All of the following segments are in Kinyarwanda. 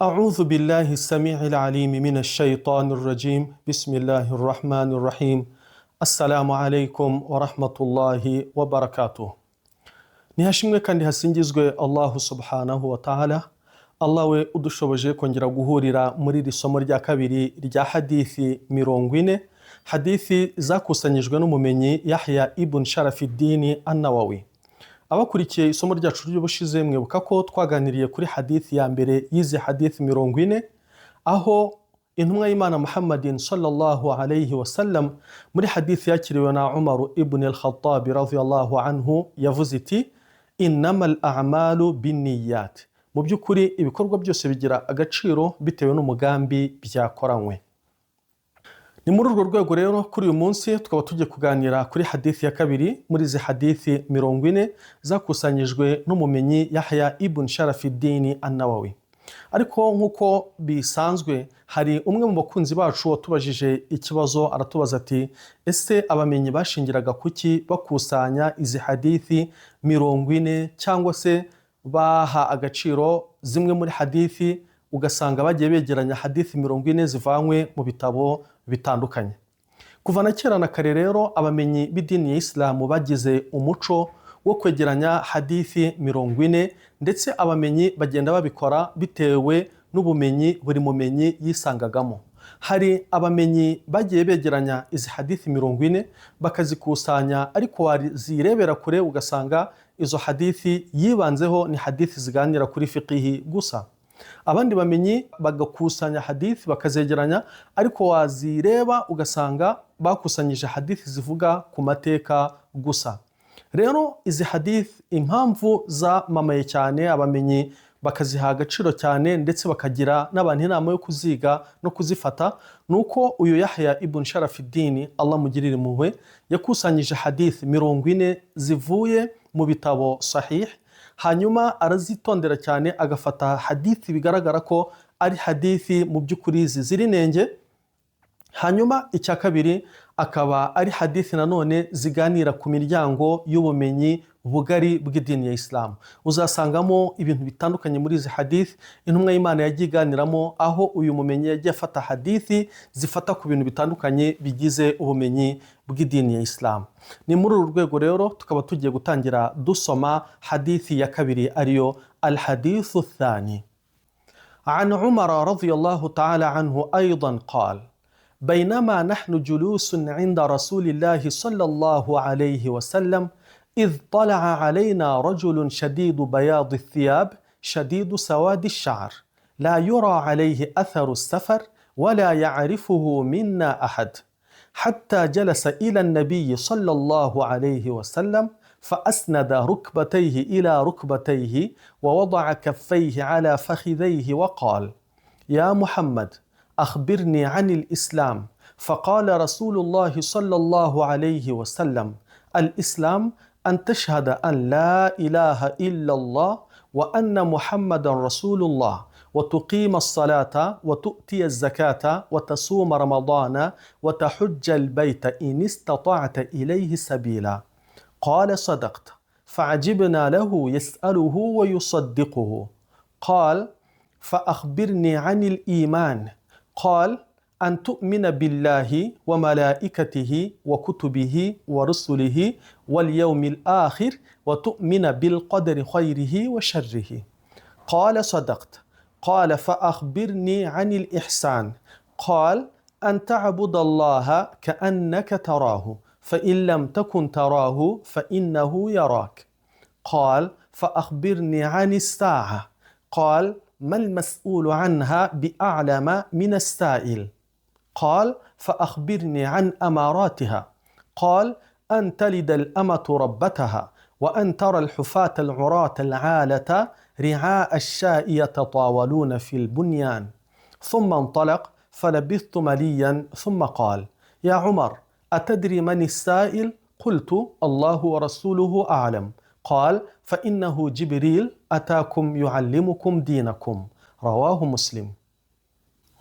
أعوذ بالله السميع العليم من الشيطان الرجيم. بسم الله الرحمن الرحيم. السلام عليكم ورحمة الله وبركاته. Nihashimwe kandi hasingizwe Allahu subhanahu wa ta'ala, Allah we udushoboje kongera guhurira muri iri somo rya kabiri rya hadithi 40, hadithi zakusanyijwe n'umumenyi Yahya ibn Sharafiddini An-Nawawi. Abakurikiye isomo ryacu ry'ubushize, mwibuka ko twaganiriye kuri hadithi ya mbere y'izi hadithi 40, aho intumwa y'Imana Muhammadin sallallahu alayhi wasallam, muri hadithi yakiriwe na Umar ibn al-Khattabi radiyallahu anhu, yavuze iti: "Innamal a'malu binniyat", mu by'ukuri ibikorwa byose bigira agaciro bitewe n'umugambi byakoranywe. Ni muri urwo rwego rero kuri uyu munsi tukaba tugiye kuganira kuri hadithi ya kabiri muri izi hadithi 40 zakusanyijwe n'umumenyi Yahya ibn Sharafiddini An-Nawawi. Ariko nk'uko bisanzwe, hari umwe mu bakunzi bacu watubajije ikibazo, aratubaza ati: "Ese abamenyi bashingiraga kuki bakusanya izi hadithi 40, cyangwa se baha agaciro zimwe muri hadithi, ugasanga bagiye begeranya hadithi 40 zivanywe mu bitabo bitandukanye?" Kuva na kera na kare rero, abamenyi b'idini ya Isilamu bagize umuco wo kwegeranya hadithi 40, ndetse abamenyi bagenda babikora bitewe n'ubumenyi buri mumenyi yisangagamo. Hari abamenyi bagiye begeranya izi hadithi 40 bakazikusanya, ariko wazirebera kure ugasanga izo hadithi yibanzeho ni hadithi ziganira kuri fiqihi gusa. Abandi bamenyi bagakusanya hadithi bakazegeranya, ariko wazireba ugasanga bakusanyije hadithi zivuga ku mateka gusa. Rero izi hadithi, impamvu zamamaye cyane, abamenyi bakaziha agaciro cyane, ndetse bakagira n'abantu inama yo kuziga no kuzifata, ni uko uyu Yahya ibn Sharafidini, Allah mugirire impuhwe, yakusanyije hadithi 40 zivuye mu bitabo sahih, hanyuma arazitondera cyane, agafata hadithi bigaragara ko ari hadithi mu by'ukuri zizira inenge. Hanyuma icya kabiri, akaba ari hadithi nanone ziganira ku miryango y'ubumenyi bugari bw'idini ya Isilamu. Uzasangamo ibintu bitandukanye muri izi hadithi intumwa y'Imana yagiye iganiramo, aho uyu mumenyi yagiye afata hadithi zifata ku bintu bitandukanye bigize ubumenyi bw'idini ya Isilamu. Ni muri uru rwego rero tukaba tugiye gutangira dusoma hadithi ya kabiri, ariyo alhadithu thani. عن عمر رضي الله تعالى عنه أيضا قال: بينما نحن جلوس عند رسول الله صلى الله عليه وسلم إذ طلع علينا رجل شديد بياض الثياب، شديد سواد الشعر، لا يرى عليه أثر السفر ولا يعرفه منا أحد، حتى جلس إلى النبي صلى الله عليه وسلم، فأسند ركبتيه إلى ركبتيه ووضع كفيه على فخذيه وقال: يا محمد، أخبرني عن الإسلام. فقال رسول الله صلى الله عليه وسلم: الإسلام أن تشهد أن لا إله إلا الله وأن محمدا رسول الله، وتقيم الصلاة وتؤتي الزكاة وتصوم رمضان وتحج البيت إن استطعت إليه سبيلا. قال: صدقت. فعجبنا له يسأله ويصدقه. قال: فأخبرني عن الإيمان. قال: أن تؤمن بالله وملائكته وكتبه ورسله واليوم الآخر وتؤمن بالقدر خيره وشره. قال: صدقت. قال: فأخبرني عن الإحسان. قال: أن تعبد الله كأنك تراه، فإن لم تكن تراه فإنه يراك. قال: فأخبرني عن الساعة. قال: ما المسؤول عنها بأعلم من السائل. قال: فأخبرني عن أماراتها. قال: أن تلد الأمة ربتها، وأن ترى الحفاة العراة العالة رعاء الشاء يتطاولون في البنيان. ثم انطلق، فلبثت مليا، ثم قال: يا عمر، أتدري من السائل؟ قلت: الله ورسوله أعلم. قال: فإنه جبريل أتاكم يعلمكم دينكم. رواه مسلم.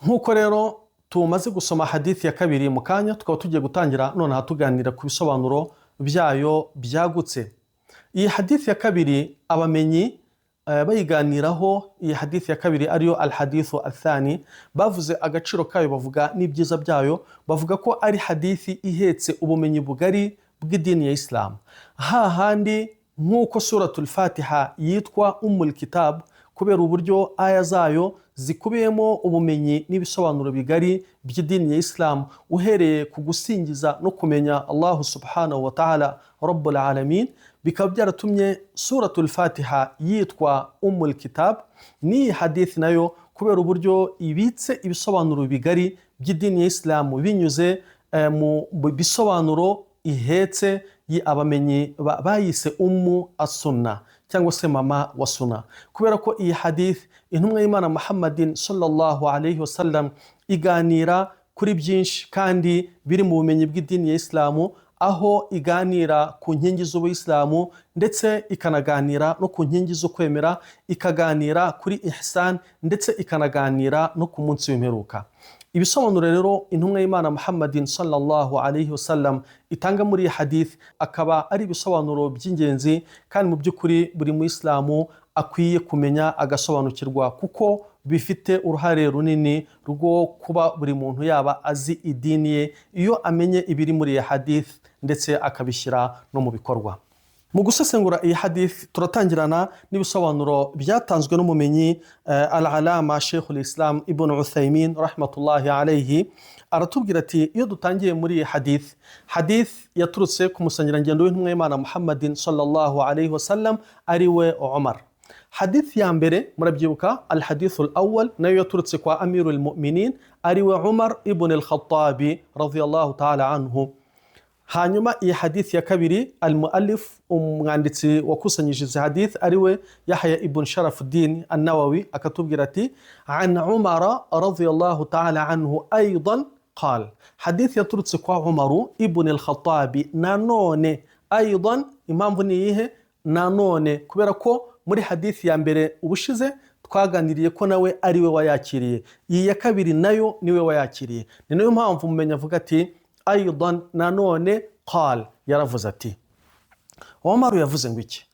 Nk'uko rero tumaze gusoma hadithi ya kabiri mu kanya, tukaba tugiye gutangira nonaha tuganira ku bisobanuro byayo byagutse. Iyi hadithi ya kabiri, abamenyi Bayiganiraho iyi hadithi ya kabiri, ariyo alhadithu athani, bavuze agaciro kayo, bavuga n'ibyiza byayo, bavuga ko ari hadithi ihetse ubumenyi bugari bw'idini ya Isilamu. Hahandi nk'uko Suratul Fatiha yitwa Umul Kitab kubera uburyo aya zayo zikubiyemo ubumenyi n'ibisobanuro bigari by'idini ya Isilamu, uhereye ku gusingiza no kumenya Allahu subhanahu wa ta'ala rabbul alamin, bikaba byaratumye Suratul Fatiha yitwa Umul Kitab. N'iyi hadithi nayo, kubera uburyo ibitse ibisobanuro bigari by'idini ya Isilamu binyuze mu bisobanuro ihetse, abamenyi bayise Ummu Asunna cyangwa se mama wa suna, kubera ko iyi hadith intumwa y'Imana Muhammadin sallallahu alayhi wasallam iganira kuri byinshi kandi biri mu bumenyi bw'idini ya Isilamu, aho iganira ku nkingi z'ubuyisilamu, ndetse ikanaganira no ku nkingi zo kwemera, ikaganira kuri ihsan, ndetse ikanaganira no ku munsi w'imperuka. Ibisobanuro rero intumwa y'Imana Muhammadin sallallahu alayhi wasallam itanga muri iyi hadith akaba ari ibisobanuro by'ingenzi, kandi mu by'ukuri buri muyisilamu akwiye kumenya agasobanukirwa, kuko bifite uruhare runini rwo kuba buri muntu yaba azi idini ye iyo amenye ibiri muri iyi hadith ndetse akabishyira no mu bikorwa. Mu gusesengura iyi hadith, turatangirana n'ibisobanuro byatanzwe n'umumenyi al-alama Sheikhul Islam Ibn Uthaymin rahmatullahi alayhi. Aratubwira ati: iyo dutangiye muri iyi hadith, hadith yaturutse ku musangirangendo w'intumwa y'Imana Muhammadin sallallahu alayhi wasallam, ari we Umar. Hadith ya mbere murabyibuka, alhadithu al-awwal, nayo yaturutse kwa amirul mu'minin, ari we Umar ibn al-Khattabi radiyallahu ta'ala anhu. Hanyuma iyi hadith ya kabiri, almuallif, umwanditsi wakusanyije izi hadith, ari we Yahya ibn Sharafuddin an-Nawawi, akatubwira ati: an Umara radiyallahu ta'ala anhu aidan qal, hadith yaturutse kwa Umaru ibn al-Khattabi nanone. Aidan, impamvu ni iyihe? Nanone kubera ko muri hadith ya mbere ubushize twaganiriye ko nawe ari we wayakiriye, iyi ya kabiri nayo niwe wayakiriye. Ni nayo mpamvu mumenya avuga ati aidan, nanone, qal, yaravuze ati. Umaru yavuze ngo iki?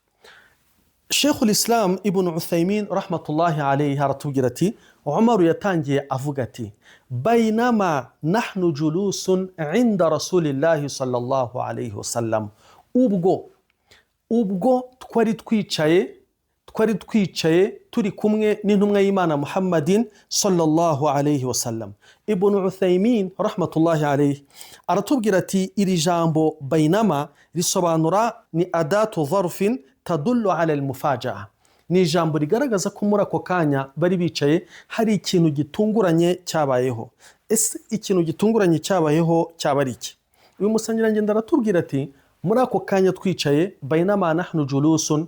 Sheikhul Islam Ibn Uthaymin rahmatullahi alayhi aratubwira ati: Umaru yatangiye avuga ati: bainama nahnu julusun inda rasulillahi sallallahu alayhi wasallam, ubwo twari twicaye turi kumwe n'intumwa y'Imana Muhammadin sallallahu alayhi wasallam. Ibn Uthaymin rahmatullahi alayhi aratubwira ati: iri jambo bainama risobanura, ni adatu dharfin tadullu ala almufajaa, ni ijambo rigaragaza ko muri ako kanya bari bicaye hari ikintu gitunguranye cyabayeho. Ese ikintu gitunguranye cyabayeho cyaba ari iki? Uyu musangirangendo aratubwira ati: muri ako kanya twicaye, bainama nahnu julusun,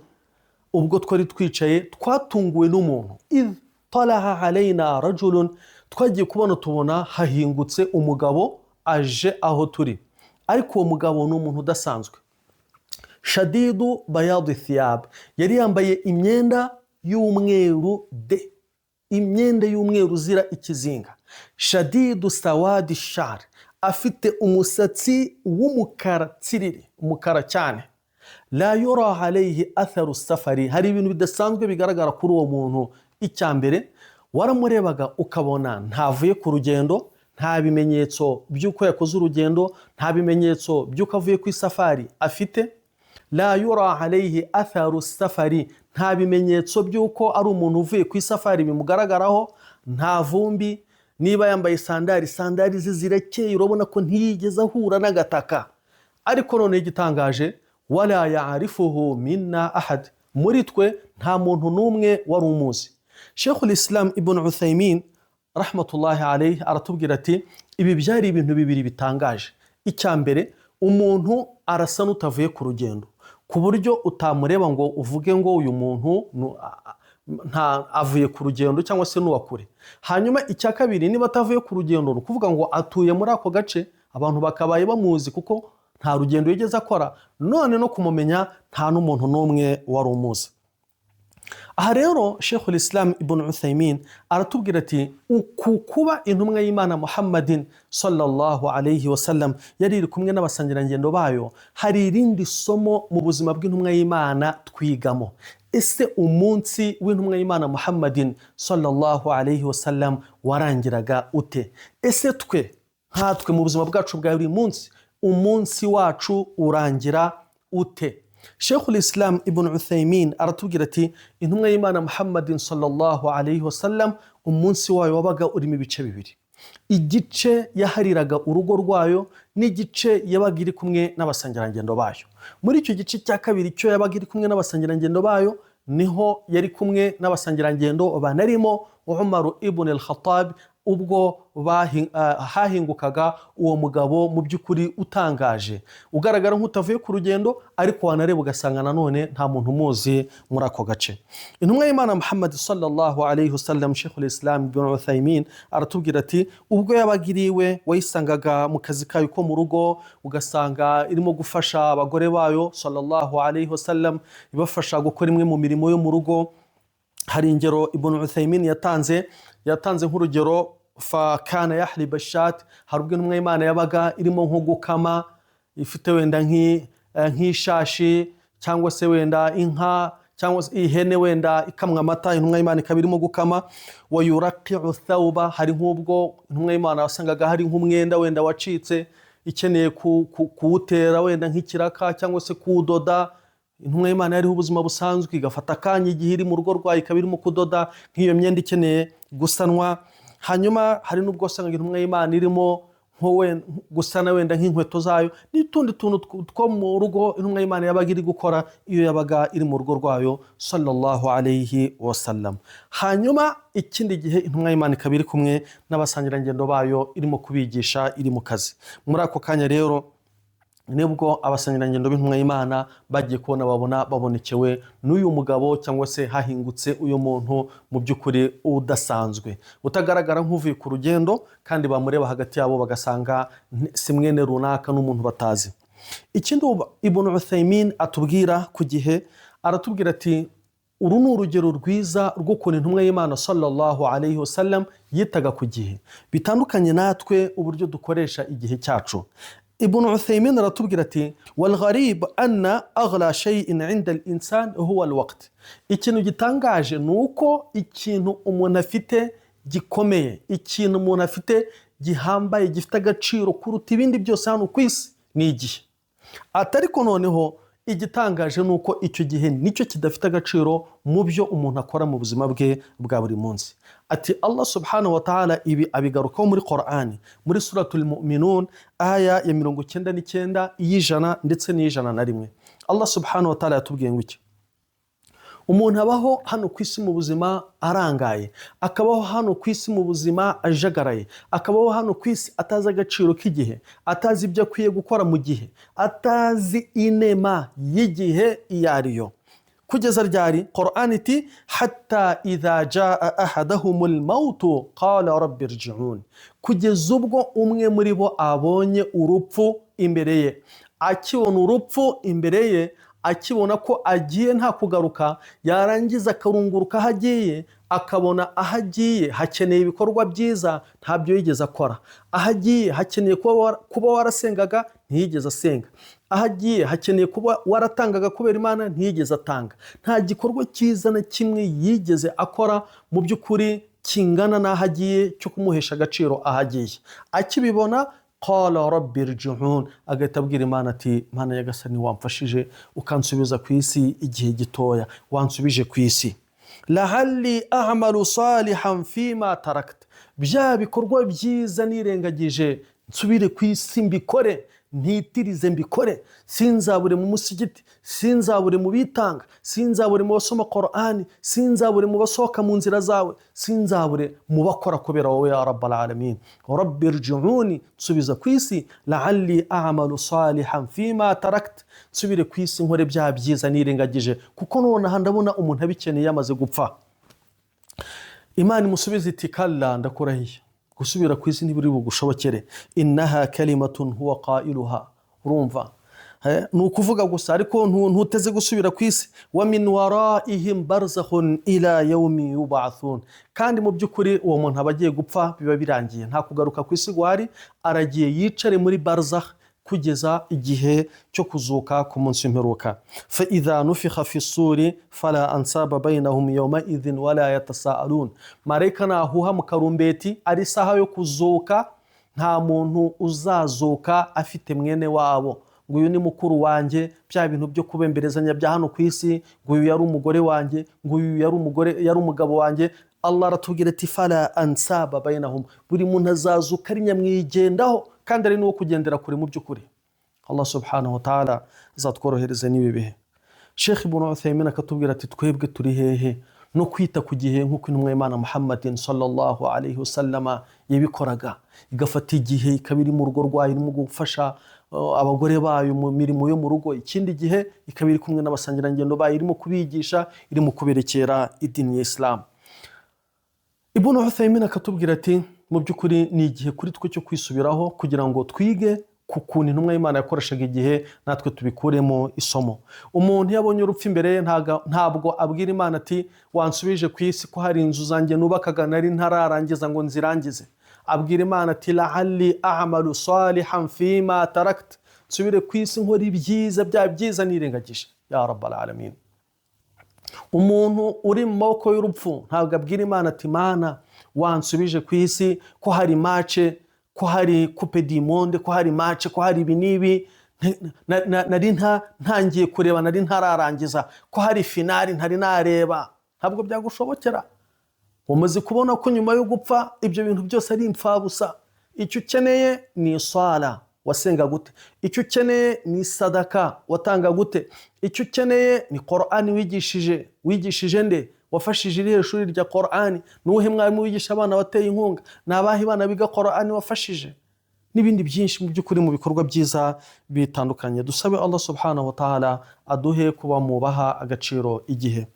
ubwo twari twicaye, twatunguwe n'umuntu. Idh talaha alayna rajulun, twagiye kubona tubona hahingutse umugabo aje aho turi, ariko uwo mugabo ni umuntu udasanzwe. Shadidu bayadu thiyab, yari yambaye imyenda y'umweru de, imyenda y'umweru uzira ikizinga. Shadidu sawadi shar, afite umusatsi w'umukara tsiriri, umukara cyane. La yura alayhi atharu safari, hari ibintu bidasanzwe bigaragara kuri uwo muntu. Icya mbere, waramurebaga ukabona ntavuye ku rugendo, nta bimenyetso by'uko yakoze urugendo, nta bimenyetso by'uko avuye ku isafari afite. La yura alayhi atharu safari, nta bimenyetso by'uko ari umuntu uvuye ku isafari bimugaragaraho, nta vumbi. Niba yambaye sandari, sandari ze zirakeye, urabona ko ntiyigeze ahura n'agataka. Ariko noneho igitangaje, wala yarifuhu minna ahad, muri twe nta muntu n'umwe wari umuzi. Sheikhul Islam Ibn Uthaymin rahmatullahi alayhi aratubwira ati: ibi byari ibintu bibiri bitangaje. Icya mbere, umuntu arasa n'utavuye ku rugendo, ku buryo utamureba ngo uvuge ngo uyu muntu nta avuye ku rugendo cyangwa se n'uwa kure. Hanyuma icya kabiri, niba atavuye ku rugendo, ni ukuvuga ngo atuye muri ako gace, abantu bakabaye bamuzi kuko nta rugendo yigeze akora. None no kumumenya nta n'umuntu n'umwe wari umuzi. Aha rero Sheikhul Islam Ibn Uthaymin aratubwira ati: uku kuba intumwa y'Imana Muhammadin sallallahu alayhi wasallam yari iri kumwe n'abasangirangendo bayo, hari irindi somo mu buzima bw'intumwa y'Imana twigamo. Ese umunsi w'intumwa y'Imana Muhammadin sallallahu alayhi wasallam warangiraga ute? Ese twe nkatwe mu buzima bwacu bwa buri munsi, umunsi wacu urangira ute? Sheikhul Islam Ibn Uthaymin aratubwira ati intumwa y'Imana Muhammadin sallallahu alayhi wasallam umunsi wayo wabaga urimo ibice bibiri: igice yahariraga urugo rwayo n'igice yabaga iri kumwe n'abasangirangendo bayo. Muri icyo gice cya kabiri cyo yabaga iri kumwe n'abasangirangendo bayo, niho yari kumwe n'abasangirangendo banarimo Umar ibn al-Khattab, ubwo hahingukaga uwo mugabo mu by'ukuri utangaje, ugaragara nk'utavuye ku rugendo, ariko wanareba ugasanga nanone nta muntu umuzi muri ako gace. Intumwa y'Imana Muhammad sallallahu alayhi wasallam, Sheikhul Islam Ibn Uthaymin aratubwira ati ubwo yabaga iri iwe, wayisangaga mu kazi kayo ko mu rugo, ugasanga irimo gufasha abagore bayo sallallahu alayhi wasallam, ibafasha gukora imwe mu mirimo yo mu rugo. Hari ingero Ibn Uthaymin yatanze nk'urugero: fa kana yahliba shat, hari ubwo intumwa y'Imana yabaga irimo nko gukama, ifite wenda nk'ishashi cyangwa se wenda inka cyangwa se ihene wenda ikamwa amata, intumwa y'Imana ikaba irimo gukama. Wa yuraqi'u thawba, hari nk'ubwo intumwa y'Imana wasangaga hari nk'umwenda wenda wacitse, ikeneye kuwutera wenda nk'ikiraka cyangwa se kuwudoda. Intumwa y'Imana yariho ubuzima busanzwe, igafata akanya igihe iri mu rugo rwayo, ikaba irimo kudoda nk'iyo myenda ikeneye gusanwa. Hanyuma hari n'ubwo wasangaga intumwa y'Imana irimo nko gusana wenda nk'inkweto zayo n'utundi tuntu two mu rugo intumwa y'Imana yabaga iri gukora iyo yabaga iri mu rugo rwayo sallallahu alayhi wasallam. Hanyuma ikindi gihe intumwa y'Imana ikaba iri kumwe n'abasangirangendo bayo, irimo kubigisha, iri mu kazi. Muri ako kanya rero nibwo abasangirangendo b'intumwa y'Imana bagiye kubona babona babonekewe n'uyu mugabo, cyangwa se hahingutse uyu muntu mu by'ukuri udasanzwe, utagaragara nk'uvuye ku rugendo, kandi bamureba hagati yabo bagasanga si mwene runaka, n'umuntu batazi. Ikindi Ibn Uthaymin atubwira ku gihe, aratubwira ati uru ni urugero rwiza rw'ukuntu intumwa y'Imana sallallahu alayhi wasallam yitaga ku gihe, bitandukanye natwe uburyo dukoresha igihe cyacu. Ibn Uthaymin aratubwira ati walgharib anna aghla shay'in inda al-insan huwa alwaqt. Ikintu gitangaje ni uko ikintu umuntu afite gikomeye, ikintu umuntu afite gihambaye, gifite agaciro kuruta ibindi byose hano ku isi ni igihe. Ati ariko noneho igitangaje ni uko icyo gihe nicyo kidafite agaciro mu byo umuntu akora mu buzima bwe bwa buri munsi. Ati Allah subhanahu wa ta'ala ibi abigarukaho muri Qur'ani, muri Suratul Mu'minun, aya ya 99, iy'ijana ndetse n'iy'ijana na rimwe. Allah subhanahu wa ta'ala yatubwiye ngo iki? Umuntu abaho hano ku isi mu buzima arangaye, akabaho hano ku isi mu buzima ajagaraye, akabaho hano ku isi atazi agaciro k'igihe, atazi ibyo akwiye gukora mu gihe, atazi inema y'igihe iyo ari yo. Kugeza ryari? Qur'an iti hatta idha jaa ahadahumul mautu qala rabbi irji'un, kugeza ubwo umwe muri bo abonye urupfu imbere ye. Akibona urupfu imbere ye, akibona ko agiye nta kugaruka, yarangiza akarunguruka aho agiye, akabona aho agiye hakeneye ibikorwa byiza, ntabyo yigeze akora. Aho agiye hakeneye kuba warasengaga, ntiyigeze asenga. Aho agiye hakeneye kuba waratangaga kubera Imana, ntiyigeze atanga. Nta gikorwa cyiza na kimwe yigeze akora mu by'ukuri kingana n'aho agiye, cyo kumuhesha agaciro aho agiye. Akibibona, qala rabbi irji'un, agahita abwira Imana ati Mana nyagasani, wamfashije ukansubiza ku isi igihe gitoya, wansubije ku isi, lahalli a'malu salihan fima tarakta, bya bikorwa byiza nirengagije nsubire ku isi mbikore, ntitirize mbikore, sinzabure mu musigiti, sinzabure mu bitanga, sinzabure mu basoma Qur'ani, sinzabure mu basohoka mu nzira zawe, sinzabure mu bakora kubera wowe ya rabbal alamin. Rabbi irji'uni, nsubiza ku isi, la'alli a'malu salihan fima tarakt, nsubire ku isi nkore bya byiza nirengagije, kuko nonaha ndabona umuntu abikeneye yamaze gupfa. Imana imusubiza iti kalla, ndakurahiye, gusubira ku isi ntibiri bugushobokere. Innaha kalimatun huwa qailuha, urumva ni ukuvuga gusa, ariko ntuteze gusubira ku isi. Wa min waraihim barzakhun ila yawmi yub'athun, kandi mu by'ukuri uwo muntu aba agiye gupfa, biba birangiye, nta kugaruka ku isi guhari, aragiye yicare muri barzakh. Kugeza igihe cyo kuzuka ku munsi w'imperuka. Fa idha nufikha fi suri fala ansaba bainahum yawmaidhin wala yatasaalun. Marayika nahuha mu karumbeti, ari isaha yo kuzuka, nta muntu uzazuka afite mwene wabo ngo uyu ni mukuru wanjye, bya bintu byo kubemberezanya bya hano ku isi, ngo uyu yari umugore wanjye, ngo uyu yari umugore, yari umugabo wanjye. Allah aratubwira ati: fala ansaba bainahum, buri muntu azazuka ari nyamwigendaho kandi ari n'uwo kugendera kure. Mu by'ukuri Allah subhanahu wa ta'ala azatworohereze n'ibi bihe. Sheikh Ibn Uthaymin akatubwira ati: twebwe turi hehe no kwita ku gihe nk'uko intumwa y'Imana Muhammadin sallallahu alayhi wasallama yabikoraga, igafata igihe ikaba iri mu rugo rwayo, irimo gufasha abagore bayo mu mirimo yo mu rugo, ikindi gihe ikaba iri kumwe n'abasangirangendo bayo, irimo kubigisha, irimo kuberekera idini ya Isilamu? Ibn Uthaymin akatubwira ati: mu by'ukuri ni igihe kuri twe cyo kwisubiraho kugira ngo twige ku kuntu intumwa y'Imana yakoreshaga igihe, natwe tubikuremo isomo. Umuntu iyo abonye urupfu imbere ye, ntabwo abwira Imana ati: wansubije ku isi ko hari inzu zanjye nubakaga nari ntararangiza ngo nzirangize. Abwira Imana ati: la'alli a'malu salihan fima tarakt, nsubire ku isi nkora ibyiza, bya byiza nirengagije, ya rabbal alamin. Umuntu uri mu maboko y'urupfu ntabwo abwira Imana ati: Mana, wansubije ku isi ko hari match, ko hari Coupe du Monde, ko hari match, ko hari ibi n'ibi nari ntangiye kureba, nari ntararangiza, ko hari finale ntari nareba. Ntabwo byagushobokera. Umaze kubona ko nyuma yo gupfa ibyo bintu byose ari impfabusa. Icyo ukeneye ni iswala, wasenga gute? Icyo ukeneye ni sadaka, watanga gute? Icyo ukeneye ni Korani, wigishije, wigishije nde? Wafashije irihe shuri rya Korani? Nuwuhe mwarimu wigisha abana wateye inkunga? Ni abahe bana biga Korani wafashije? N'ibindi byinshi mu by'ukuri mu bikorwa byiza bitandukanye. Dusabe Allah subhanahu wa ta'ala aduhe kuba mubaha agaciro igihe.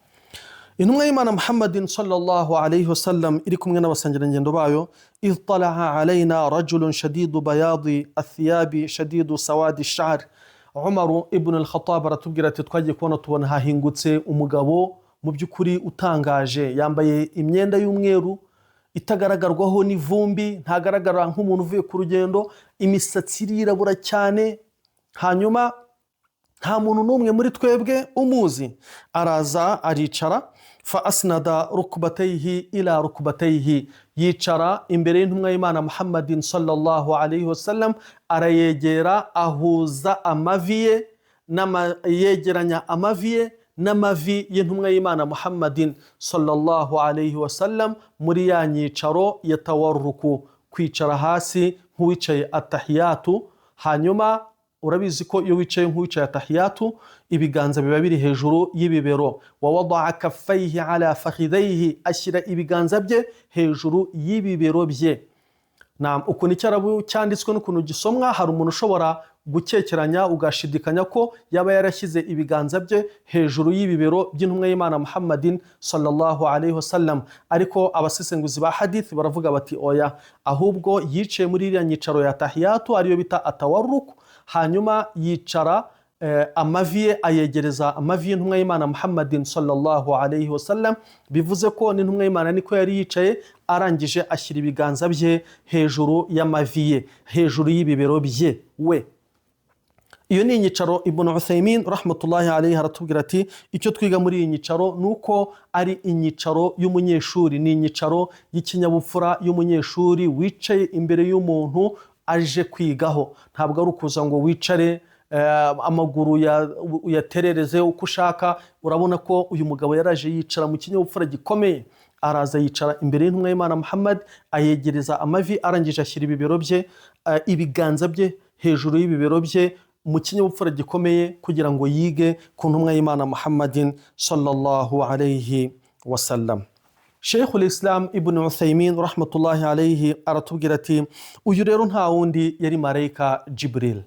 Intumwa y'Imana Muhammadin sallallahu alayhi wasallam iri kumwe n'abasangirangendo bayo, italaa alayna rajulun shadidu bayadi athiyabi shadidu sawadi sha'r. Umaru ibn al-Khattab aratubwira ati: twagiye kubona tubona hahingutse umugabo mu by'ukuri utangaje, yambaye imyenda y'umweru itagaragarwaho n'ivumbi, ntagaragara nk'umuntu uvuye ku rugendo, imisatsi irirabura cyane, hanyuma nta muntu n'umwe muri twebwe umuzi. Araza aricara, fa asnada rukbatayhi ila rukbatayhi, yicara imbere y'intumwa y'Imana Muhammadin sallallahu alayhi wasallam, arayegera, ahuza amavi ye, yegeranya amavi ye n'amavi y'intumwa y'Imana Muhammadin sallallahu alayhi wasallam muri ya nyicaro ya tawarruku, kwicara hasi nk'uwicaye atahiyatu. Hanyuma urabizi ko iyo wicaye nk'uwicaye atahiyatu, ibiganza biba biri hejuru y'ibibero. Wa wadaa kaffayhi ala fakhidayhi, ashyira ibiganza bye hejuru y'ibibero bye. Naam, ukuntu Icyarabu cyanditswe n'ukuntu gisomwa, hari umuntu ushobora gukekeranya, ugashidikanya ko yaba yarashyize ibiganza bye hejuru y'ibibero by'intumwa y'Imana Muhammadin sallallahu alayhi wasallam. Ariko abasesenguzi ba hadith baravuga bati: oya, ahubwo yicaye muri iriya nyicaro ya tahiyatu, ariyo bita atawarruk, hanyuma yicara, amavi ye ayegereza amavi y'intumwa y'Imana Muhammadin sallallahu alayhi wasallam, bivuze ko n'intumwa y'Imana niko yari yicaye, arangije ashyira ibiganza bye hejuru y'amavi ye, hejuru y'ibibero bye we. Iyo ni inyicaro. Ibn Uthaymin rahmatullahi alayhi aratubwira ati: icyo twiga muri iyi nyicaro ni uko ari inyicaro y'umunyeshuri, ni inyicaro y'ikinyabupfura y'umunyeshuri wicaye imbere y'umuntu aje kwigaho. Ntabwo ari ukuza ngo wicare, amaguru uyaterereze uko ushaka. Urabona ko uyu mugabo yaraje yicara mu kinyabupfura gikomeye, araza yicara imbere y'intumwa y'Imana Muhammad, ayegereza amavi, arangije ashyira ibibero bye, ibiganza bye hejuru y'ibibero bye mu kinyabupfura gikomeye kugira ngo yige ku ntumwa y'Imana Muhammadin sallallahu alayhi wasallam. Sheikhul Islam Ibn Uthaymin rahmatullahi alayhi aratubwira ati: uyu rero nta wundi, yari marayika Jibril,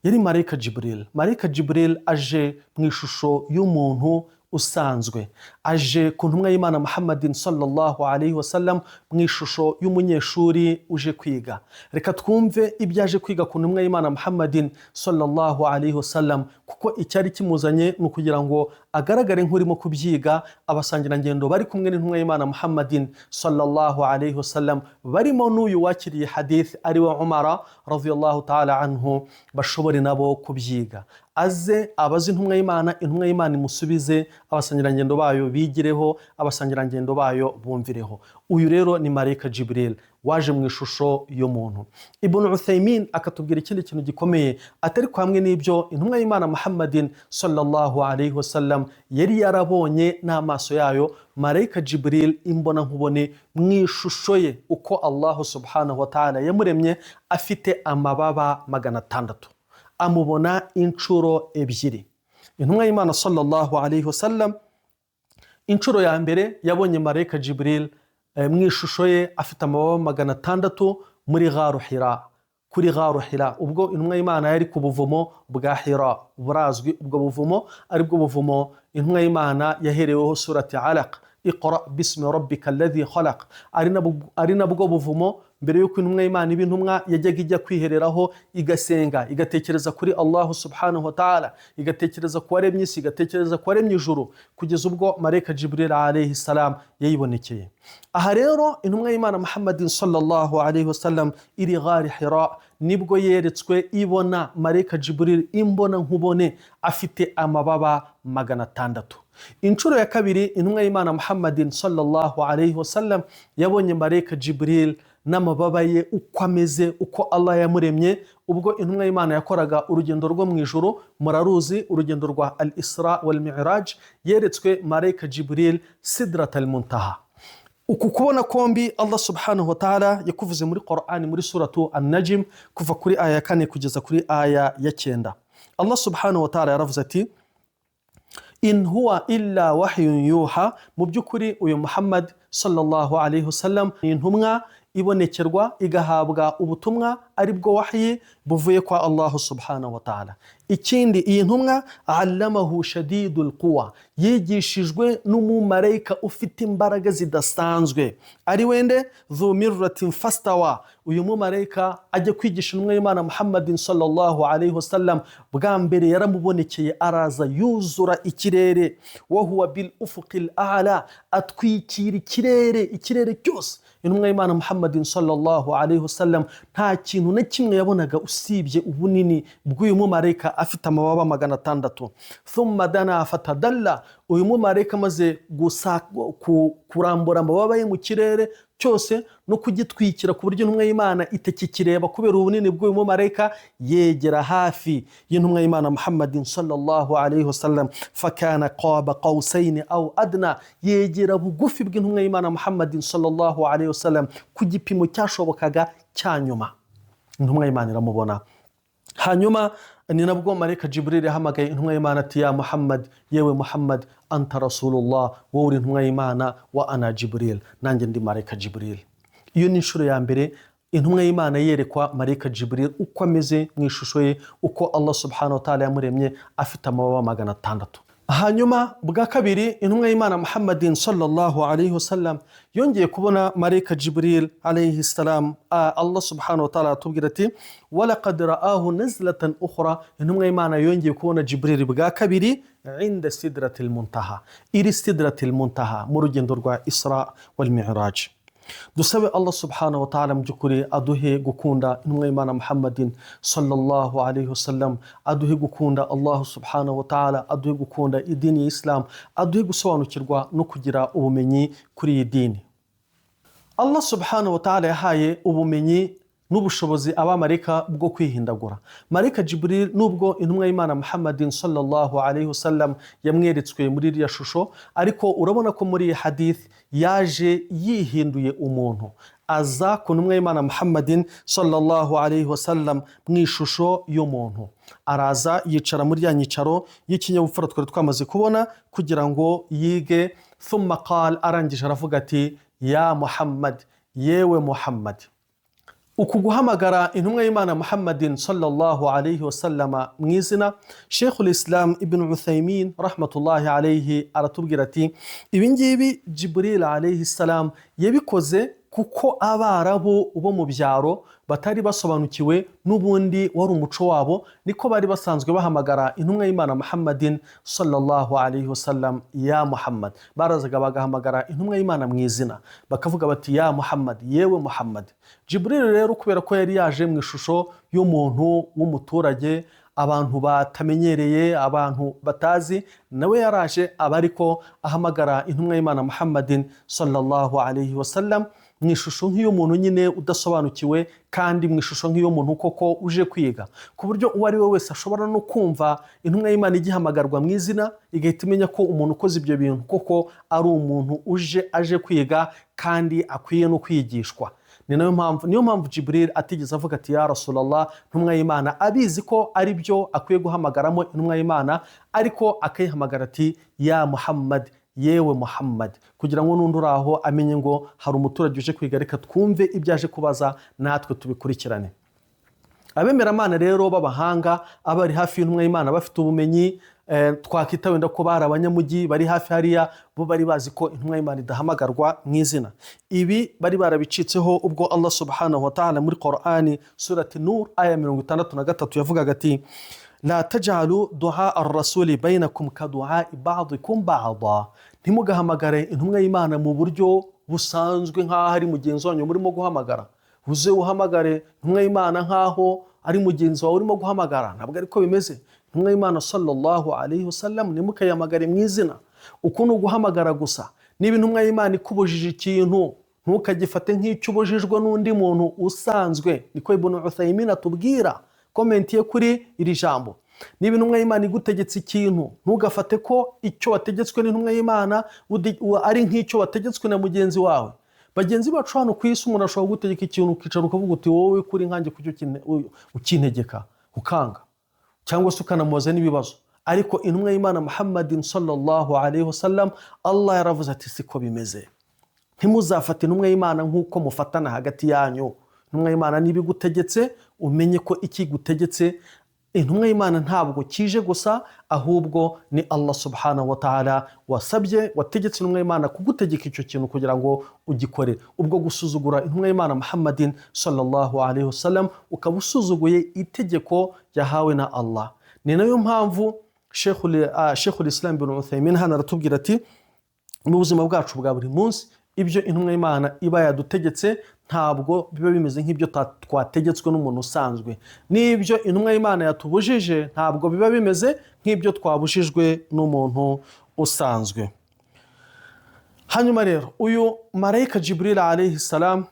yari marayika Jibril. Marayika Jibril aje mu ishusho y'umuntu usanzwe, aje ku ntumwa y'Imana Muhammadin sallallahu alayhi wasallam mu ishusho y'umunyeshuri uje kwiga. Reka twumve ibyo aje kwiga ku ntumwa y'Imana Muhammadin sallallahu alayhi wasallam, kuko icyari kimuzanye ni ukugira ngo agaragare nk'urimo kubyiga. Abasangirangendo bari kumwe n'intumwa y'Imana Muhammadin sallallahu alayhi wasallam, barimo n'uyu wakiriye hadith ari we Umara radiyallahu ta'ala anhu, bashobore nabo kubyiga. Aze abaze intumwa y'Imana, intumwa y'Imana imusubize, abasangirangendo bayo bigireho, abasangirangendo bayo bumvireho. Uyu rero ni Marayika Jibril waje mu ishusho y'umuntu. Ibn Uthaymin akatubwira ikindi kintu gikomeye, atari hamwe n'ibyo intumwa y'Imana Muhammadin sallallahu alayhi wasallam yari yarabonye n'amaso yayo Marayika Jibril imbona nkubone mu ishusho ye uko Allahu subhanahu wa ta'ala yamuremye, afite amababa 600, amubona inshuro ebyiri. Intumwa y'Imana sallallahu alayhi wasallam inshuro ya mbere yabonye Marayika Jibril mu ishusho ye afite amababa 600 muri Gharu Hira, kuri Gharu Hira, ubwo intumwa y'Imana yari ku buvumo bwa Hira. Burazwi ubwo buvumo, aribwo buvumo intumwa y'Imana yahereweho surati Alaq, iqra bismi rabbika alladhi khalaq, ari nabwo buvumo mbere y'uko intumwa y'Imana iba intumwa yajyaga ijya kwihereraho, igasenga, igatekereza kuri Allahu subhanahu wa ta'ala, igatekereza ku waremye isi, igatekereza ku waremye ijuru, kugeza ubwo Marayika Jibril alayhi salam yayibonekeye. Aha rero intumwa y'Imana Muhammadin sallallahu alayhi wasallam iri Ghari Hira nibwo yeretswe, ibona Marayika Jibril imbona nkubone afite amababa 600. Inshuro ya kabiri intumwa y'Imana Muhammadin sallallahu alayhi wasallam yabonye Marayika Jibril n'amababa ye uko ameze, uko Allah yamuremye, ubwo intumwa y'Imana yakoraga urugendo rwo mu ijuru, muraruzi urugendo rwa al Isra wal Mi'raj, yeretswe Marayika Jibril Sidrat al Muntaha. Uku kubona kombi Allah subhanahu wa ta'ala yakuvuze muri Qur'ani, muri suratu An-Najm, kuva kuri aya ya 4 kugeza kuri aya ya 9. Allah subhanahu wa ta'ala yaravuze ati: in huwa illa wahyun yuha, mu by'ukuri uyu Muhammad sallallahu alayhi wasallam ni intumwa ibonekerwa igahabwa ubutumwa, aribwo wahyi buvuye kwa Allahu subhanahu wa ta'ala. Ikindi, iyi ntumwa allamahu shadidul quwa, yigishijwe n'umumarayika ufite imbaraga zidasanzwe, ari wende dhu mirratin fastawa. Uyu mumarayika ajya kwigisha intumwa y'Imana Muhammadin sallallahu alayhi wasallam, bwa mbere yaramubonekeye araza yuzura ikirere, wa huwa bil ufuqil a'la, atwikira ikirere, ikirere cyose. Intumwa y'Imana Muhammadin sallallahu alayhi wasallam nta kintu na kimwe yabonaga usibye ubunini bw'uyu mumarayika afite amababa 600. Thumma dana fatadalla, uyu mumarayika amaze kurambura amababa ye mu kirere cyose no kugitwikira ku buryo intumwa y'Imana itakikireba kubera ubunini bw'uyu mumarayika, yegera hafi y'intumwa y'Imana Muhammadin sallallahu alayhi wasallam, fakana qaba qawsaini aw adna, yegera bugufi bw'intumwa y'Imana Muhammadin sallallahu alayhi wasallam ku gipimo cyashobokaga cya nyuma, intumwa y'Imana iramubona. Hanyuma ni nabwo Marayika Jibril yahamagaye intumwa y'Imana ati: ya Muhammad, yewe Muhammad, anta rasulullah, wowe uri intumwa y'Imana, wa ana Jibril, nanjye ndi Marayika Jibril. Iyo ni inshuro ya mbere intumwa y'Imana yerekwa Marayika Jibril uko ameze mu ishusho ye, uko Allah subhanahu wa ta'ala yamuremye, afite amababa 600. Hanyuma bwa kabiri intumwa y'Imana Muhammadin sallallahu alayhi wasallam yongeye kubona Marayika Jibril alayhi salam. Allah subhanahu wa ta'ala atubwira ati: walaqad ra'ahu nazlatan ukhra, intumwa y'Imana yongeye kubona Jibril bwa kabiri inda sidratil muntaha, iri Sidratil Muntaha mu rugendo rwa Isra wal Mi'raj. Dusabe Allah subhanahu wa ta'ala mu by'ukuri aduhe gukunda intumwa y'Imana Muhammadin sallallahu alayhi wasallam, aduhe gukunda Allah subhanahu wa ta'ala, aduhe gukunda idini ya Islam, aduhe gusobanukirwa no kugira ubumenyi kuri iyi dini. Allah subhanahu wa ta'ala yahaye ubumenyi n'ubushobozi abamarayika bwo kwihindagura. Marayika Jibril, nubwo intumwa y'Imana Muhammadin sallallahu alayhi wasallam yamweretswe muri iriya shusho, ariko urabona ko muri iyi hadith yaje yihinduye umuntu, aza ku ntumwa y'Imana Muhammadin sallallahu alayhi wasallam mu ishusho y'umuntu, araza yicara muri ya nyicaro y'ikinyabupfura twari twamaze kubona kugira ngo yige. Thumma qal, arangije aravuga ati: ya Muhammad, yewe Muhammad. Uku guhamagara intumwa y'Imana Muhammadin sallallahu alayhi wasallama mu izina, Sheikhul Islam Ibn Uthaymin rahmatullahi alayhi aratubwira ati: ibi ngibi Jibril alayhi salam yabikoze. Kuko Abarabu bo mu byaro batari basobanukiwe n'ubundi wari umuco wabo, niko bari basanzwe bahamagara intumwa y'Imana Muhammadin sallallahu alaihi wasallam, ya Muhammad. Barazaga bagahamagara intumwa y'Imana mu izina, bakavuga bati: "Ya Muhammad, yewe Muhammad." Jibril rero, kubera ko yari yaje mu ishusho y'umuntu w'umuturage, abantu batamenyereye, abantu batazi, nawe yaraje aba ariko ahamagara intumwa y'Imana Muhammadin sallallahu alaihi wasallam mu ishusho nk'iy'umuntu nyine udasobanukiwe, kandi mu ishusho nk'iy'umuntu koko uje kwiga, ku buryo uwo ari we wese ashobora no kumva intumwa y'Imana igihamagarwa mu izina, igahita imenya ko umuntu ukoze ibyo bintu koko ari umuntu uje aje kwiga kandi akwiye no kwigishwa. Ni nayo mpamvu, niyo mpamvu Jibril atigeze avuga ati: "Ya Rasulallah, ntumwa y'Imana," abizi ko ari byo akwiye guhamagaramo intumwa y'Imana, ariko akayihamagara ati: "Ya Muhammad, yewe Muhammad," kugira ngo n'undi uri aho amenye ngo hari umuturage uje kwiga, reka twumve ibyo aje kubaza natwe tubikurikirane. Abemeramana rero b'abahanga, abari hafi y'intumwa y'Imana bafite ubumenyi, twakita wenda ko bari abanyamujyi bari hafi hariya, bo bari bazi ko intumwa y'Imana idahamagarwa mu izina. Ibi bari barabicitseho ubwo Allah subhanahu wa ta'ala muri Qur'ani, surati Nur, aya 63, yavugaga ati: "La tajalu duha arrasuli bainakum ka duhai ba'dikum ba'da." Ntimugahamagare intumwa y'Imana mu buryo busanzwe nk'aho ari mugenzi wanyu murimo guhamagara. Uze uhamagare intumwa y'Imana nk'aho ari mugenzi wawe urimo guhamagara, ntabwo ariko bimeze. Intumwa y'Imana sallallahu alaihi wasallam ntimukayihamagare mu izina, uku ni uguhamagara gusa. Niba intumwa y'Imana ikubujije ikintu, ntukagifate nk'icyo ubujijwe n'undi muntu usanzwe. Niko Ibn Uthaymin atubwira, comment ye kuri iri jambo. Niba intumwa y'Imana igutegetse ikintu, ntugafate ko icyo wategetswe n'intumwa y'Imana ari nk'icyo wategetswe na mugenzi wawe. Bagenzi bacu hano ku isi, umuntu ashobora kugutegeka ikintu, ukicara ukavuga uti: "Wowe kuri nkanjye kucyo ukintegeka?" Ukanga cyangwa se ukanamubaza n'ibibazo. Ariko intumwa y'Imana Muhammadin sallallahu alaihi wasallam, Allah yaravuze ati: "Siko bimeze, ntimuzafate intumwa y'Imana nk'uko mufatana hagati yanyu." Intumwa y'Imana niba igutegetse, umenye ko ikigutegetse intumwa y'Imana ntabwo kije gusa, ahubwo ni Allah subhanahu wa ta'ala wasabye, wategetse intumwa y'Imana kugutegeka icyo kintu kugira ngo ugikore. Ubwo gusuzugura intumwa y'Imana Muhammadin sallallahu alaihi wasallam, ukaba usuzuguye itegeko yahawe na Allah. Ni nayo mpamvu Sheikhul Islam bin Uthaymin hano aratubwira ati: mu buzima bwacu bwa buri munsi, ibyo intumwa y'Imana iba yadutegetse ntabwo biba bimeze nk'ibyo twategetswe n'umuntu usanzwe, n'ibyo intumwa y'Imana yatubujije ntabwo biba bimeze nk'ibyo twabujijwe n'umuntu usanzwe. Hanyuma rero uyu marayika Jibril alayhi salam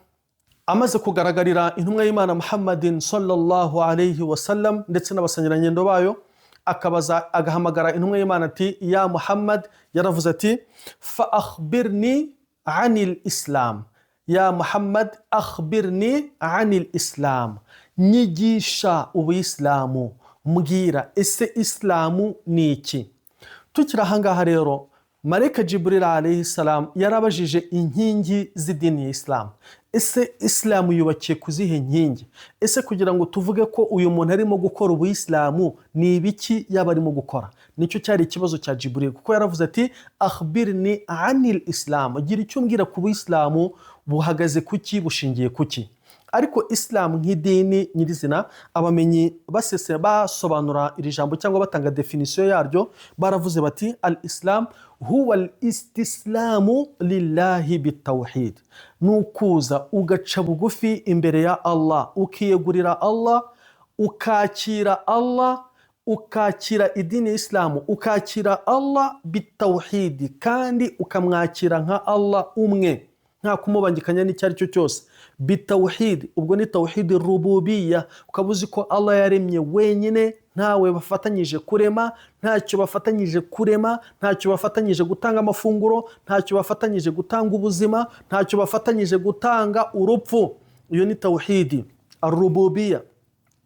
amaze kugaragarira intumwa y'Imana Muhammadin sallallahu alayhi wasallam ndetse n'abasangirangendo bayo, akabaza, agahamagara intumwa y'Imana ati: "Ya Muhammad," yaravuze ati: "Fa akhbirni anil Islam, ya Muhammad, akhbirni anil Islam," nyigisha ubuyisilamu, mbwira, ese Isilamu ni iki? Tukiri ahangaha rero, marayika Jibril alayhi salam yarabajije inkingi z'idini ya Isilamu. Ese Isilamu yubakiye ku zihe nkingi? Ese kugira ngo tuvuge ko uyu muntu arimo gukora ubuyisilamu, ni ibiki yaba arimo gukora? Nicyo cyari ikibazo cya Jibril, kuko yaravuze ati: "Akhbirni anil Islam," gira icyo umbwira ku buyisilamu, buhagaze kuki, bushingiye kuki? Ariko Isilamu nk'idini nyirizina, abamenyi basese basobanura iri jambo cyangwa batanga définition yaryo, baravuze bati: "Al islam huwa al istislamu lillahi bitawhid," ni ukuza ugaca bugufi imbere ya Allah, ukiyegurira Allah, ukakira Allah, ukakira idini ya Isilamu, ukakira Allah bitawhidi, kandi ukamwakira nka Allah umwe, nta kumubangikanya n'icyo ari cyo cyose. Bitawhidi, ubwo ni tawhidi rububiya, ukaba uzi ko Allah yaremye wenyine, ntawe bafatanyije kurema, ntacyo bafatanyije kurema, ntacyo bafatanyije gutanga amafunguro, ntacyo bafatanyije gutanga ubuzima, ntacyo bafatanyije gutanga urupfu. Iyo ni tawhidi arububiya,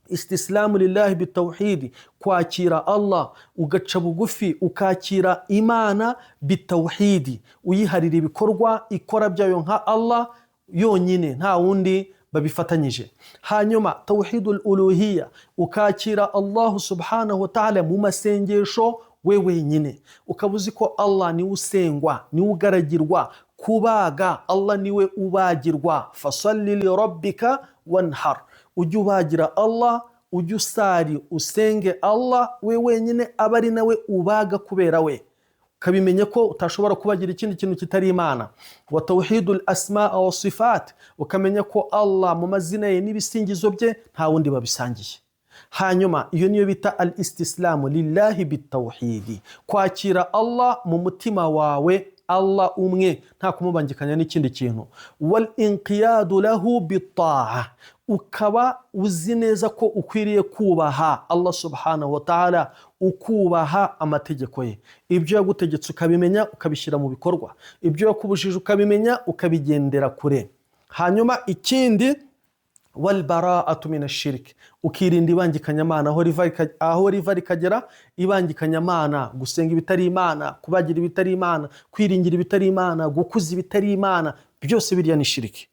istislamu lillahi bitawhidi, kwakira Allah, ugaca bugufi ukakira Imana bitawhidi, uyiharira ibikorwa ikora byayo nka Allah yonyine, nta wundi babifatanyije. Hanyuma tawhidul uluhiya, ukakira Allahu subhanahu wa ta'ala mu masengesho we wenyine, ukaba uzi ko Allah niwe usengwa, niwe ugaragirwa. Kubaga, Allah niwe ubagirwa. Fasalli lirabbika wanhar, ujye ubagira Allah, ujye usari usenge Allah we wenyine, aba ari nawe ubaga kubera we, ukabimenya ko utashobora kubagira ikindi kintu kitari Imana. Wa tawhidul asmaa wa sifat, ukamenya ko Allah mu mazina ye n'ibisingizo bye nta wundi babisangiye. Hanyuma iyo niyo bita al istislamu lillahi bitawhidi, kwakira Allah mu mutima wawe, Allah umwe, nta kumubangikanya n'ikindi kintu. Wal inqiyadu lahu bitaa, ukaba uzi neza ko ukwiriye kubaha Allah subhanahu wa ta'ala, ukubaha amategeko ye, ibyo yagutegetse ukabimenya ukabishyira mu bikorwa, ibyo yakubujije ukabimenya ukabigendera kure. Hanyuma ikindi, walbaraatu min ashiriki, ukirinda ibangikanyamana aho riva rikagera. Ibangikanyamana, gusenga ibitari Imana, kubagira ibitari Imana, kwiringira ibitari Imana, gukuza ibitari Imana, byose biriya ni shiriki.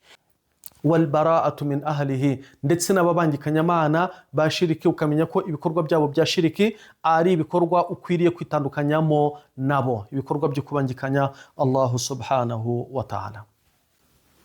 Walbaraatu min ahlihi, ndetse n'ababangikanyamana ba shiriki, ukamenya ko ibikorwa byabo bya shiriki ari ibikorwa ukwiriye kwitandukanyamo nabo, ibikorwa byo kubangikanya Allahu subhanahu wa ta'ala.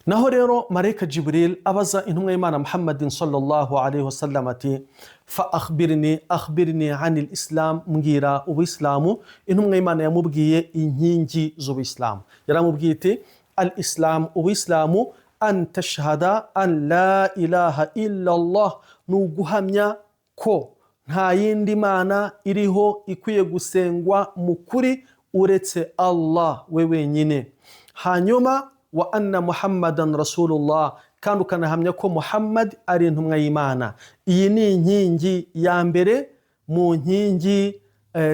Naho rero marayika Jibril abaza intumwa y'Imana Muhammadin sallallahu alaihi wasallam ati: fa akhbirni, akhbirni anil islam, mbwira ubuyisilamu. Intumwa y'Imana yamubwiye inkingi z'ubuyisilamu, yaramubwiye iti: al islam, ubuyisilamu, an tashhada an la ilaha illa Allah, ni uguhamya ko nta yindi mana iriho ikwiye gusengwa mu kuri uretse Allah we wenyine. Hanyuma wa anna Muhammadan rasulullah, kandi ukanahamya ko Muhammad ari intumwa y'Imana. Iyi ni inkingi ya mbere mu nkingi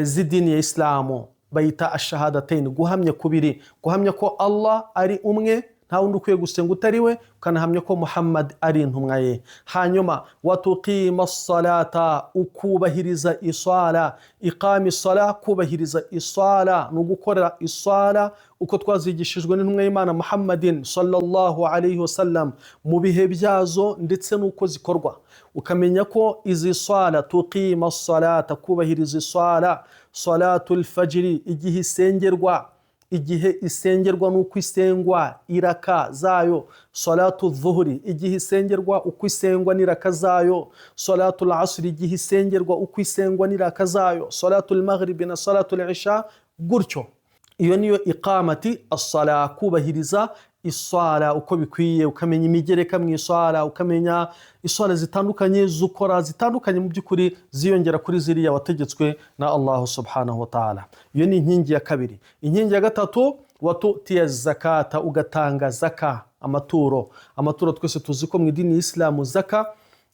z'idini ya Isilamu, bayita ashahadatain, guhamya kubiri: guhamya ko Allah ari umwe, nta wundi ukwiye gusenga utari we, ukanahamya ko Muhammad ari intumwa ye. Hanyuma watuqima salata, ukubahiriza isala. Iqama sala, kubahiriza isala, ni ugukorera isala uko twazigishijwe n'intumwa y'Imana Muhammadin sallallahu alayhi wasallam, mu bihe byazo ndetse n'uko zikorwa. Ukamenya ko izi sala, tuqima salata, kubahiriza isala, salatul fajiri, igihe isengerwa, igihe isengerwa n'uko isengwa, iraka zayo; salatu dhuhuri, igihe isengerwa, uko isengwa n'iraka zayo; salatu asri, igihe isengerwa, uko isengwa n'iraka zayo; salatu maghribi na salatu isha, gutyo. Iyo niyo iqamati asala, kubahiriza iswala uko bikwiye, ukamenya imigereka mu iswala, ukamenya iswala zitandukanye zukora zitandukanye, mu by'ukuri ziyongera kuri ziriya wategetswe na Allahu subhanahu wa ta'ala. Iyo ni inkingi ya kabiri. Inkingi ya gatatu, watutiya zakata, ugatanga zaka, amaturo. Amaturo twese tuzi ko mu idini y'Isilamu zaka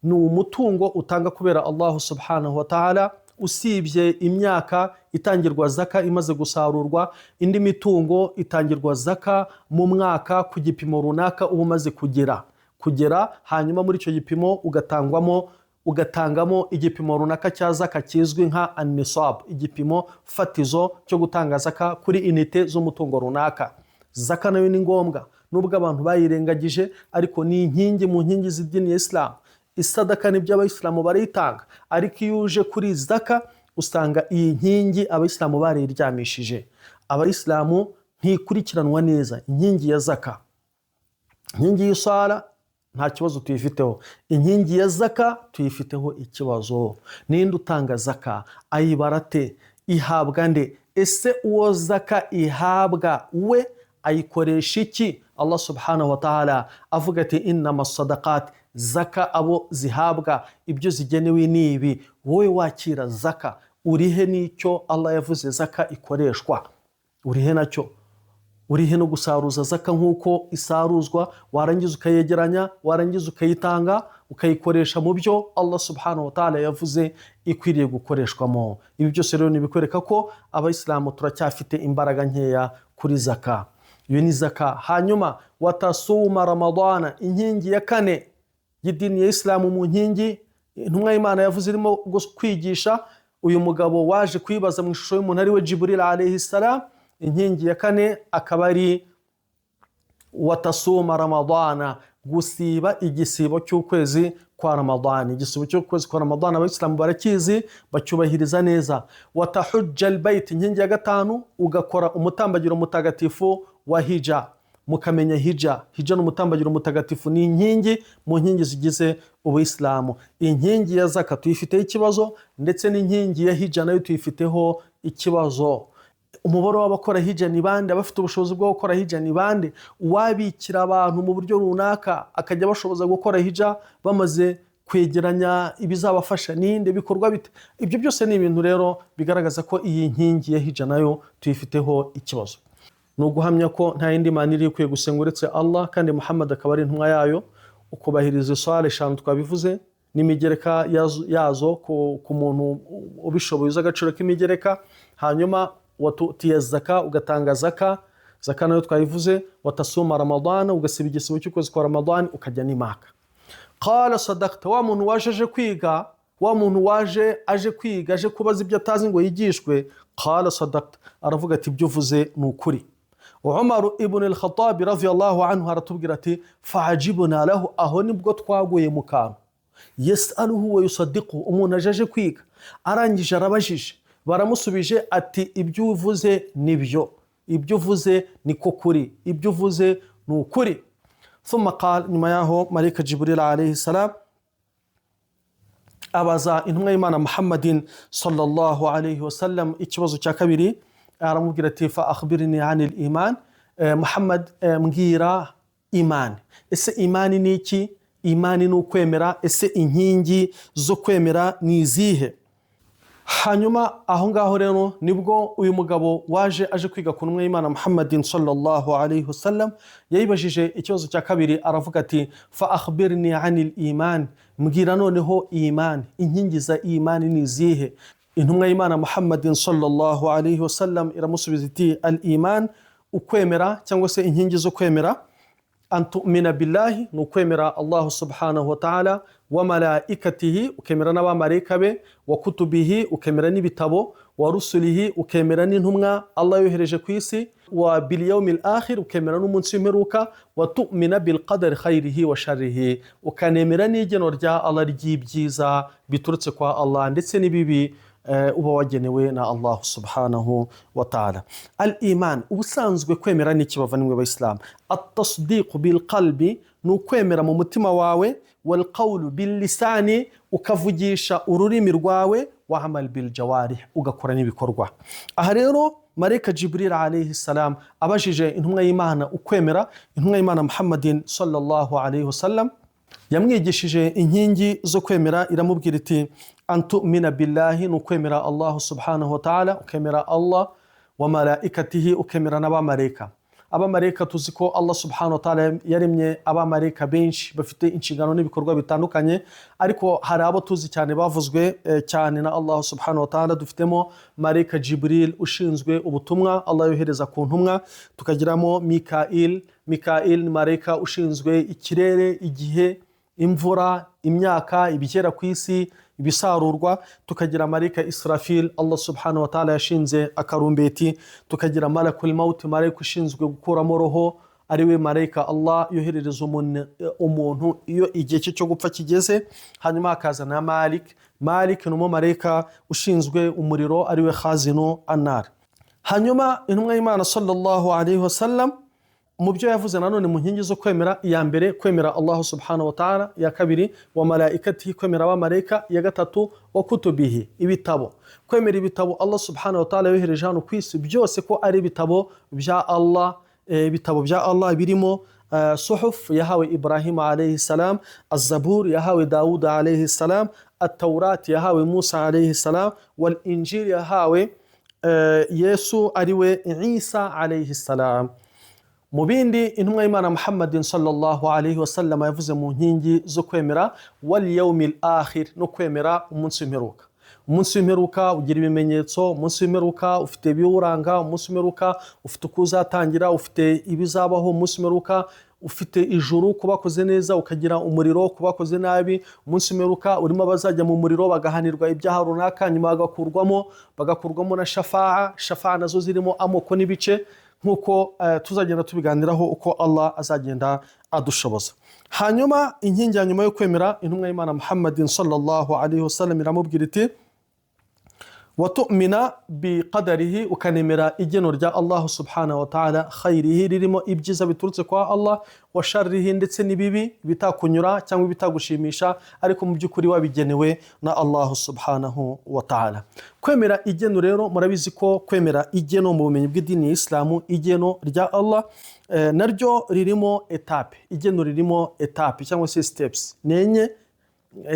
ni umutungo utanga kubera Allahu subhanahu wa ta'ala. Usibye imyaka itangirwa zaka imaze gusarurwa, indi mitungo itangirwa zaka mu mwaka ku gipimo runaka uba umaze kugera. Hanyuma muri icyo gipimo ugatangamo igipimo runaka cya zaka kizwi nka anisab, igipimo fatizo cyo gutanga zaka kuri inite z'umutungo runaka. Zaka nayo ni ngombwa, nubwo abantu bayirengagije, ariko ni inkingi mu nkingi z'idini ya Isilamu. Isadaka nibyo, abayisilamu barayitanga, ariko iyo uje kuri zaka usanga iyi nkingi abayisilamu barayiryamishije. Abayisilamu ntikurikiranwa neza inkingi ya zaka. Inkingi y'isara nta kibazo tuyifiteho, inkingi ya zaka tuyifiteho ikibazo. Ninde utanga zaka? Ayibara ate? Ihabwa nde? Ese uwo zaka ihabwa we ayikoresha iki? Allah subhanahu wa ta'ala avuga ati: innama sadaqat, zaka abo zihabwa ibyo zigenewe ni ibi. Wowe wakira zaka urihe n'icyo Allah yavuze zaka ikoreshwa? Urihe nacyo? Urihe no gusaruza zaka nk'uko isaruzwa, warangiza ukayegeranya, warangiza ukayitanga, ukayikoresha mu byo Allah subhanahu wa ta'ala yavuze ikwiriye gukoreshwamo? Ibi byose rero ni ibikwereka ko abayisilamu turacyafite imbaraga nkeya kuri zaka. Iyo ni zaka. Hanyuma watasuma ramadana, inkingi ya kane y'idini ya Isilamu mu nkingi intumwa y'Imana yavuze irimo kwigisha uyu mugabo waje kwibaza mu ishusho y'umuntu, ari we Jiburil alayhi salam. Inkingi ya kane akaba ari watasuma ramadana, gusiba igisibo cy'ukwezi kwa Ramadani. Igisibo cy'ukwezi kwa Ramadani abayisilamu barakizi, bacyubahiriza neza. Watahujja albayt, inkingi ya gatanu, ugakora umutambagiro mutagatifu wa hija. Mukamenya hija. Hija ni umutambagiro mutagatifu, ni inkingi mu nkingi zigize ubuyisilamu. Inkingi ya zaka tuyifiteho ikibazo, ndetse n'inkingi ya hija nayo tuyifiteho ikibazo. Umubare w'abakora hija ni bande? Abafite ubushobozi bwo gukora hija ni bande? Uwabikira abantu mu buryo runaka akajya bashoboza gukora hija bamaze kwegeranya ibizabafasha ninde? Bikorwa bite? Ibyo byose ni ibintu rero bigaragaza ko iyi nkingi ya hija nayo tuyifiteho ikibazo. Ni uguhamya ko nta yindi mana iri ikwiye gusenga uretse Allah, kandi Muhammad akaba ari intumwa yayo. Ukubahiriza iswala eshanu twabivuze n'imigereka yazo ku muntu ubishoboye uzi agaciro k'imigereka. Hanyuma watutiya zaka, ugatanga zaka. Zaka nayo twayivuze. Watasuma Ramadana, ugasiba igisibo cy'ukwezi kwa Ramadani, ukajya n'Imaka. Qala sadaqta. Wa muntu waje aje kwiga, wa muntu waje aje kwiga, aje kubaza ibyo atazi ngo yigishwe, qala sadaqta, aravuga ati: "Ibyo uvuze ni ukuri." Umar ibn al-Khattab radiyallahu anhu aratubwira ati: "Faajibna lahu", aho nibwo twaguye mu kantu. Yasaluhu wa yusaddiqu, umuntu aje aje kwiga, arangije arabajije, baramusubije ati: "Ibyo uvuze nibyo, ibyo uvuze niko kuri, ibyo uvuze ni ukuri." Thumma qal, nyuma yaho Marayika Jibril alayhi salam abaza intumwa y'Imana Muhammadin sallallahu alayhi wasallam ikibazo cya kabiri. Aramubwira ati: "Fa akhbirni anil iman." Muhammad, mbwira imani. Ese imani ni iki? Imani ni ukwemera. Ese inkingi zo kwemera ni izihe? Hanyuma aho ngaho rero nibwo uyu mugabo waje aje kwiga ku ntumwa y'Imana Muhammadin sallallahu alayhi wasallam yayibajije ikibazo cya kabiri. Aravuga ati: "Fa akhbirni anil iman", mbwira noneho imani, inkingi za imani ni izihe? Intumwa y'Imana Muhammadin sallallahu alayhi wasallam iramusubiza iti: "Al iman", ukwemera cyangwa se inkingi zo kwemera, an tu'mina billahi, ni ukwemera Allahu subhanahu wa ta'ala, wa malaikatihi, ukemera n'abamarayika be, wa kutubihi, ukemera n'ibitabo, wa rusulihi, ukemera n'intumwa Allah yohereje ku isi, wa bil yawmil akhir, ukemera n'umunsi w'imperuka, wa tu'mina bil qadari khayrihi wa sharrihi, ukanemera n'igeno rya Allah ry'ibyiza biturutse kwa Allah ndetse n'ibibi uba wagenewe na Allah subhanahu wa ta'ala. Al iman, ubusanzwe kwemera ni iki, bavandimwe b'Abayisilamu? Atasdiqu bil qalbi, ni ukwemera mu mutima wawe, wal qawlu bil lisani, ukavugisha ururimi rwawe, wa amal bil jawarih, ugakora n'ibikorwa. Aha rero Marayika Jibril alayhi salam abajije intumwa y'Imana ukwemera, intumwa y'Imana Muhammadin sallallahu alayhi wasallam yamwigishije inkingi zo kwemera. Iramubwira iti: "Antumina billahi", ni ukwemera Allahu subhanahu wa ta'ala, ukemera Allah, wa malaikatihi, ukemera n'abamarayika. Abamarayika tuzi ko Allah subhanahu wa ta'ala yaremye abamarayika benshi bafite inshingano n'ibikorwa bitandukanye, ariko hari abo tuzi cyane bavuzwe cyane na Allah subhanahu wa ta'ala. Dufitemo Marayika Jibril ushinzwe ubutumwa Allah yohereza ku ntumwa, tukagiramo Mikail. Mikail ni marayika ushinzwe ikirere, igihe, imvura, imyaka, ibigera ku isi, ibisarurwa. Tukagira marayika Israfil, Allah subhanahu wa ta'ala yashinze akarumbeti. Tukagira malakul maut, marayika ushinzwe gukuramo roho, ariwe marayika Allah yoherereza umuntu iyo igihe cye cyo gupfa kigeze. Hanyuma hakaza na Malik. Malik ni umumarayika ushinzwe umuriro, ariwe khazinu annar. Hanyuma intumwa y'Imana sallallahu alayhi wasallam mu byo yavuze nanone mu nkingi zo kwemera, iya mbere kwemera Allahu subhanahu wa ta'ala, iya kabiri wa malaikatihi, kwemera abamarayika, iya gatatu wa kutubihi, ibitabo, kwemera ibitabo Allah subhanahu wa ta'ala yohereje hano ku isi byose ko ari ibitabo bya Allah. Ibitabo bya Allah birimo suhuf yahawe Ibrahim alayhi salam, azabur yahawe Dawud alayhi salam, atawurat yahawe Musa alayhi salam, wal injil yahawe Yesu, ariwe Isa alayhi salam. Mu bindi intumwa y'Imana Muhammadin sallallahu alayhi wasallam yavuze mu nkingi zo kwemera, wal yawmil akhir, no kwemera umunsi w'imperuka. Umunsi w'imperuka ugira ibimenyetso, umunsi w'imperuka ufite ibiwuranga, umunsi w'imperuka ufite uko uzatangira, ufite ibizabaho, umunsi w'imperuka ufite ijuru ku bakoze neza, ukagira umuriro ku bakoze nabi. Umunsi w'imperuka urimo abazajya mu muriro bagahanirwa ibyaha runaka, nyuma bagakurwamo na shafaa. Shafaa nazo zirimo amoko n'ibice, nk'uko tuzagenda tubiganiraho uko Allah azagenda adushoboza. Hanyuma inkingi ya nyuma yo kwemera, intumwa y'Imana Muhammadin sallallahu alaihi wasallam iramubwira iti: Watumina biqadarihi, ukanemera igeno rya Allahu subhanahu wa ta'ala, khayrihi, ririmo ibyiza biturutse kwa Allah, wa sharrihi, ndetse n'ibibi bitakunyura cyangwa bitagushimisha, ariko mu by'ukuri wabigenewe na Allahu subhanahu wa ta'ala. Kwemera igeno rero, murabizi ko kwemera igeno mu bumenyi bw'idini ya Isilamu, igeno rya Allah naryo ririmo étape. Igeno ririmo étape cyangwa se steps ni enye.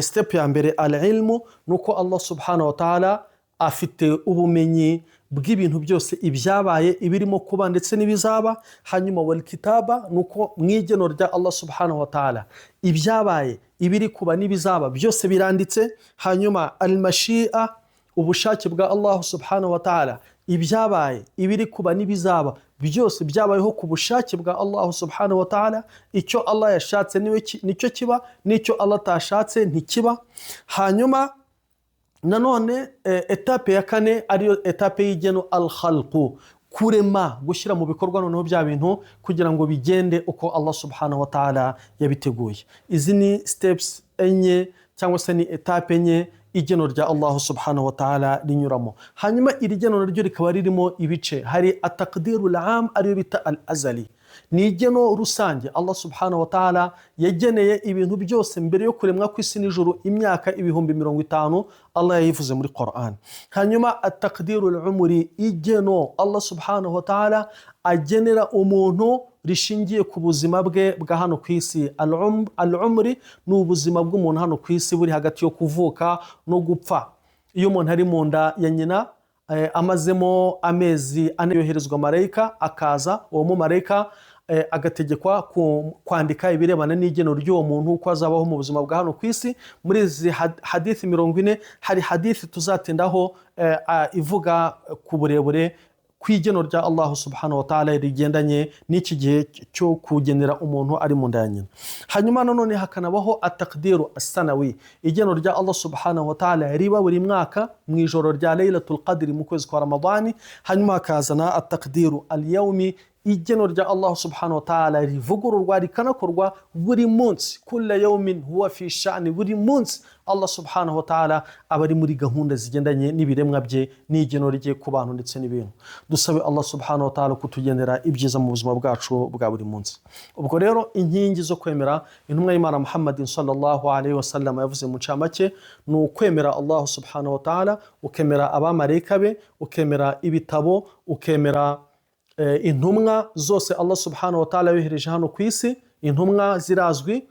Step ya mbere, al ilmu, ni uko Allah subhanahu wa ta'ala afite ubumenyi bw'ibintu byose, ibyabaye, ibirimo kuba ndetse n'ibizaba. Hanyuma wal kitaba, ni uko mu igeno rya Allah subhanahu wa ta'ala ibyabaye, ibiri kuba n'ibizaba byose biranditse. Hanyuma al mashia, ubushake bwa Allah subhanahu wa ta'ala, ibyabaye, ibiri kuba n'ibizaba byose byabayeho ku bushake bwa Allah subhanahu wa ta'ala. Icyo Allah yashatse nicyo kiba, n'icyo Allah atashatse ntikiba. Hanyuma nanone étape ya kane, ariyo étape y'igeno, al khalqu, kurema, gushyira mu bikorwa noneho bya bintu kugira ngo bigende uko Allah subhanahu wa ta'ala yabiteguye. Izi ni steps enye cyangwa se ni étape enye igeno rya Allah subhanahu wa ta'ala rinyuramo. Hanyuma iri geno naryo rikaba ririmo ibice. Hari ataqdiru al-am, ariyo bita al azali, ni igeno rusange Allah subhanahu wa ta'ala yageneye ibintu byose mbere yo kuremwa kw'isi n'ijuru, imyaka 50,000, Allah yayivuze muri Quran. Hanyuma ataqdiru al-umri, igeno Allah subhanahu wa ta'ala agenera umuntu rishingiye ku buzima bwe bwa hano ku isi. Al-umri ni ubuzima bw'umuntu hano ku isi buri hagati yo kuvuka no gupfa. Iyo umuntu ari mu nda ya nyina, amazemo amezi 4, yoherezwa marayika, akaza uwo mumarayika agategekwa kwandika ibirebana n'igeno ry'uwo muntu, uko azabaho mu buzima bwa hano ku isi. Muri izi hadithi 40, hari hadithi tuzatindaho ivuga ku burebure ku igeno rya Allahu subhanahu wa ta'ala rigendanye n'iki gihe cyo kugenera umuntu ari mu nda ya nyina. Hanyuma nanone hakanabaho ataqdiru asanawi, igeno rya Allah subhanahu wa ta'ala riba buri mwaka mu ijoro rya Laylatul Qadri mu kwezi kwa Ramadani. Hanyuma hakazana ataqdiru al-yawmi, igeno rya Allah subhanahu wa ta'ala rivugururwa rikanakorwa buri munsi, kulla yawmin huwa fi sha'ni. Buri munsi Allah subhanahu wa ta'ala aba ari muri gahunda zigendanye n'ibiremwa bye n'igeno rye ku bantu ndetse n'ibintu. Dusabe Allah subhanahu wa ta'ala kutugenera ibyiza mu buzima bwacu bwa buri munsi. Ubwo rero inkingi zo kwemera, intumwa y'Imana Muhammadin sallallahu alaihi wasallam yavuze mu ncamake, ni ukwemera Allah subhanahu wa ta'ala, ukemera abamarayika be, ukemera ibitabo, ukemera intumwa zose Allah subhanahu wa ta'ala yohereje hano ku isi. Intumwa zirazwi,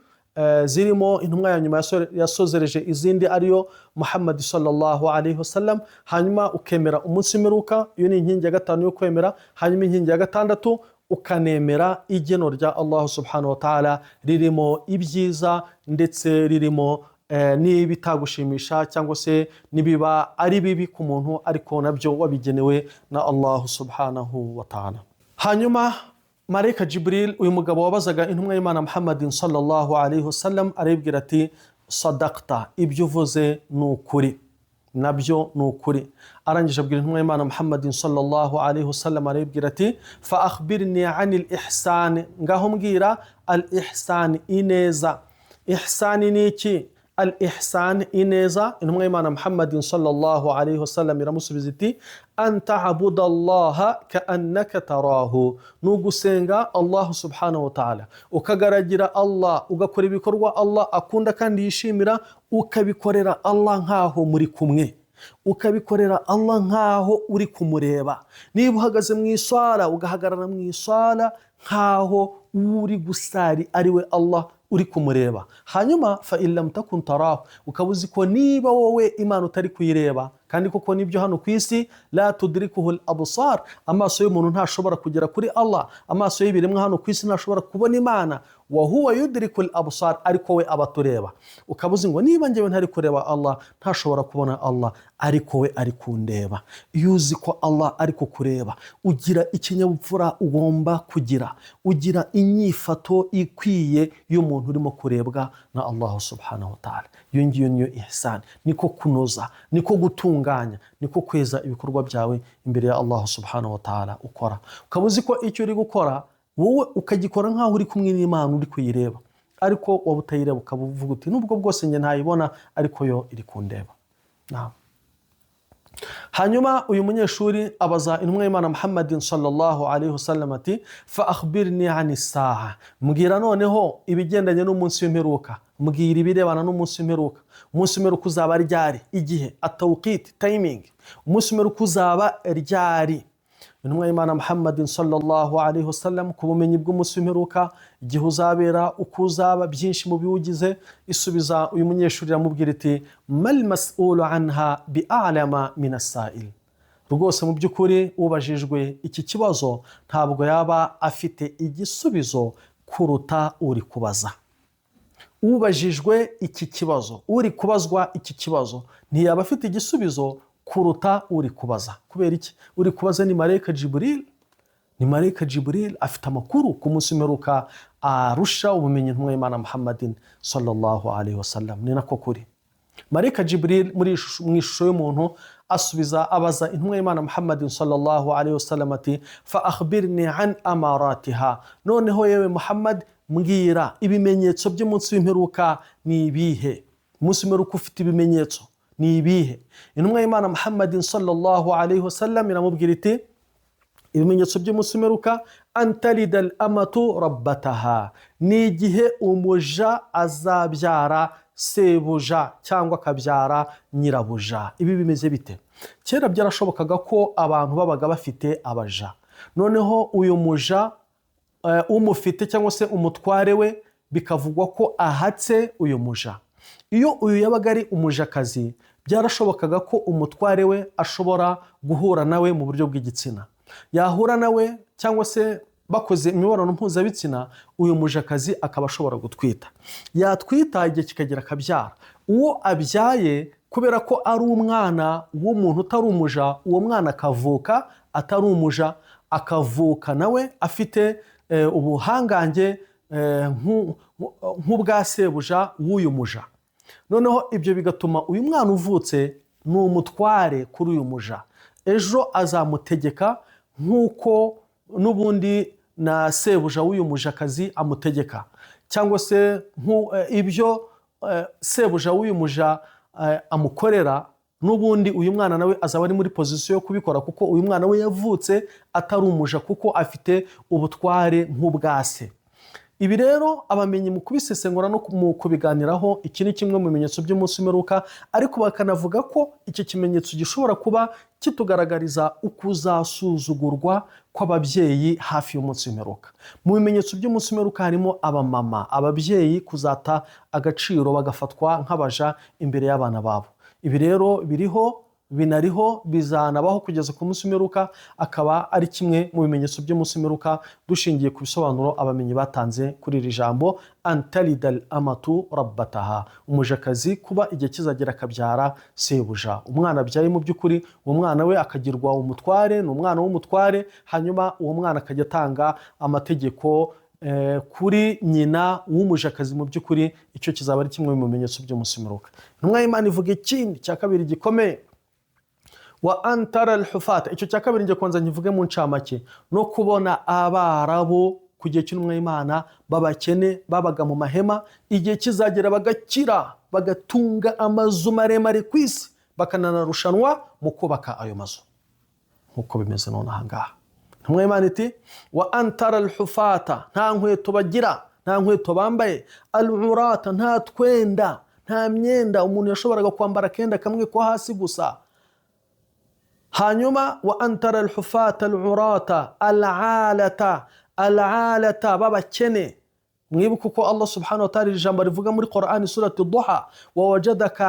zirimo intumwa ya nyuma yasozereje izindi, ariyo Muhammad sallallahu alaihi wasallam. Hanyuma ukemera umunsi w'imperuka, iyo ni inkingi ya gatanu yo kwemera. Hanyuma inkingi ya gatandatu, ukanemera igeno rya Allah subhanahu wa ta'ala ririmo ibyiza ndetse ririmo n'ibitagushimisha cyangwa se nibiba ari bibi ku muntu, ariko nabyo wabigenewe na Allah subhanahu wa ta'ala. Hanyuma marayika Jibril, uyu mugabo wabazaga intumwa y'Imana Muhammadin sallallahu alaihi wasallam, aribwira ati: "Sadakta, ibyo uvuze ni ukuri, nabyo ni ukuri." Arangije abwira intumwa y'Imana Muhammadin sallallahu alaihi wasallam, aribwira ati: "Fa akhbirni anil ihsan, ngaho mbwira al ihsan, ineza. Ihsani ni iki?" Al ihsan, ineza, intumwa y'Imana Muhammadin sallallahu alaihi wasallam iramusubiza iti: "An ta'buda Allaha ka'annaka tarahu", ni ugusenga Allah subhanahu wa ta'ala, ukagaragira Allah, ugakora ibikorwa Allah akunda kandi yishimira, ukabikorera Allah nkaho muri kumwe, ukabikorera Allah nkaho uri kumureba. Niba uhagaze mu iswara, ugahagarara mu iswara nkaho uri gusari ari we Allah, uri kumureba. Hanyuma fa in lam takun tarahu, ukaba uzi ko niba wowe Imana utari kuyireba, kandi koko nibyo, hano ku isi la tudrikuhu absar, amaso y'umuntu ntashobora kugera kuri Allah, amaso y'ibiremwa hano ku isi ntashobora kubona Imana, wa huwa yudriku absar, ariko we aba atureba. Ukaba uzi ngo niba njyewe ntari kureba Allah, ntashobora kubona Allah, ariko we ari kundeba. Iyo uzi ko Allah ari kukureba, ugira ikinyabupfura ugomba kugira, ugira inyifato ikwiye y'umuntu urimo kurebwa na Allah subhanahu wa ta'ala. Iyo ngiyo niyo ihsan, niko kunoza, niko gutunganya, niko kweza ibikorwa byawe imbere ya Allah subhanahu wa ta'ala. Ukora ukaba uzi ko icyo uri gukora wowe ukagikora nk'aho uri kumwe n'Imana, uri kuyireba, ariko waba utayireba ukaba uvuga uti: "Nubwo bwose njye ntayibona, ariko yo iri kundeba." Naam. Hanyuma uyu munyeshuri abaza intumwa y'Imana Muhammadin sallallahu alaihi wasallam ati: "Fa akhbirni ani saha", mbwira noneho ibigendanye n'umunsi w'imperuka, mbwira ibirebana n'umunsi w'imperuka. Umunsi w'imperuka uzaba ryari? Igihe, atawqit, timing, umunsi w'imperuka uzaba ryari? Intumwa y'Imana Muhammadin sallallahu alaihi wasallam, ku bumenyi bw'umunsi w'imperuka, igihe uzabera, uko uzaba, byinshi mu biwugize, isubiza uyu munyeshuri iramubwira iti: "Mal mas'ulu anha bi a'lama min as-sa'il". Rwose mu by'ukuri ubajijwe iki kibazo ntabwo yaba afite igisubizo kuruta uri kubaza. Ubajijwe iki kibazo, uri kubazwa iki kibazo, ntiyaba afite igisubizo kuruta uri kubaza. Kubera iki? Uri kubaza ni marayika Jiburil, ni marayika Jiburil afite amakuru ku munsi w'imperuka arusha ubumenyi intumwa y'Imana Muhammadin sallallahu alaihi wasallam. Ni nako kuri. Marayika Jiburil mu ishusho y'umuntu asubiza, abaza intumwa y'Imana Muhammadin sallallahu alaihi wasallam ati: "Fa akhbirni an amaratiha", noneho yewe Muhammad, mbwira ibimenyetso by'umunsi w'imperuka ni ibihe? Umunsi w'imperuka ufite ibimenyetso, ni ibihe? Intumwa y'Imana Muhammadin sallallahu alaihi wasallam iramubwira iti: "Ibimenyetso by'umunsi w'imperuka, antalida al amatu rabbataha", ni igihe umuja azabyara sebuja cyangwa akabyara nyirabuja. Ibi bimeze bite? Kera byarashobokaga ko abantu babaga bafite abaja, noneho uyu muja umufite cyangwa se umutware we bikavugwa ko ahatse uyu muja. Iyo uyu yabaga ari umujakazi, byarashobokaga ko umutware we ashobora guhura nawe mu buryo bw'igitsina. Yahura nawe cyangwa se bakoze imibonano mpuzabitsina, uyu mujakazi akaba ashobora gutwita. Yatwita, igihe kikagera akabyara. Uwo abyaye, kubera ko ari umwana w'umuntu utari umuja, uwo mwana akavuka atari umuja, akavuka nawe afite ubuhangange nk'ubwa sebuja w'uyu muja. Noneho ibyo bigatuma uyu mwana uvutse ni umutware kuri uyu muja, ejo azamutegeka nk'uko n'ubundi na sebuja w'uyu mujakazi amutegeka, cyangwa se ibyo sebuja w'uyu muja amukorera, n'ubundi uyu mwana nawe azaba ari muri position yo kubikora, kuko uyu mwana we yavutse atari umuja, kuko afite ubutware nk'ubwa se. Ibi rero abamenyi mu kubisesengura no mu kubiganiraho, iki ni kimwe mu bimenyetso by'umunsi w'imperuka, ariko bakanavuga ko iki kimenyetso gishobora kuba kitugaragariza ukuzasuzugurwa kw'ababyeyi hafi y'umunsi w'imperuka. Mu bimenyetso by'umunsi w'imperuka harimo abamama, ababyeyi kuzata agaciro, bagafatwa nk'abaja imbere y'abana babo. Ibi rero biriho, binariho, bizanabaho kugeza ku munsi w'imperuka, akaba ari kimwe mu bimenyetso by'umunsi w'imperuka dushingiye ku bisobanuro abamenyi batanze kuri iri jambo antalidal amatu rabbataha, umujakazi kuba igihe kizagera akabyara sebuja. Umwana abyaye, mu by'ukuri uwo mwana we akagirwa umutware, ni umwana w'umutware, hanyuma uwo mwana akajya atanga amategeko kuri nyina w'umujakazi. Mu by'ukuri icyo kizaba ari kimwe mu bimenyetso by'umunsi w'imperuka. Intumwa y'Imana ivuga ikindi cya kabiri gikomeye: wa antara alhufata. Icyo cya kabiri njye kubanza nkivuge mu ncamake, no kubona Abarabu ku gihe cy'intumwa y'Imana b'abakene babaga mu mahema, igihe kizagera bagakira, bagatunga amazu maremare ku isi, bakananarushanwa mu kubaka ayo mazu nk'uko bimeze none aha ngaha. Intumwa y'Imana iti: "Wa antara alhufata", nta nkweto bagira, nta nkweto bambaye, alurata, nta twenda, nta myenda, umuntu yashoboraga kwambara akenda kamwe ko hasi gusa. Hanyuma wa antara alhufata alurata alalata, alalata, b'abakene. Mwibuke uko Allah subhanahu wa ta'ala ijambo rivuga muri Qur'ani, surati Duha: "Wa wajadaka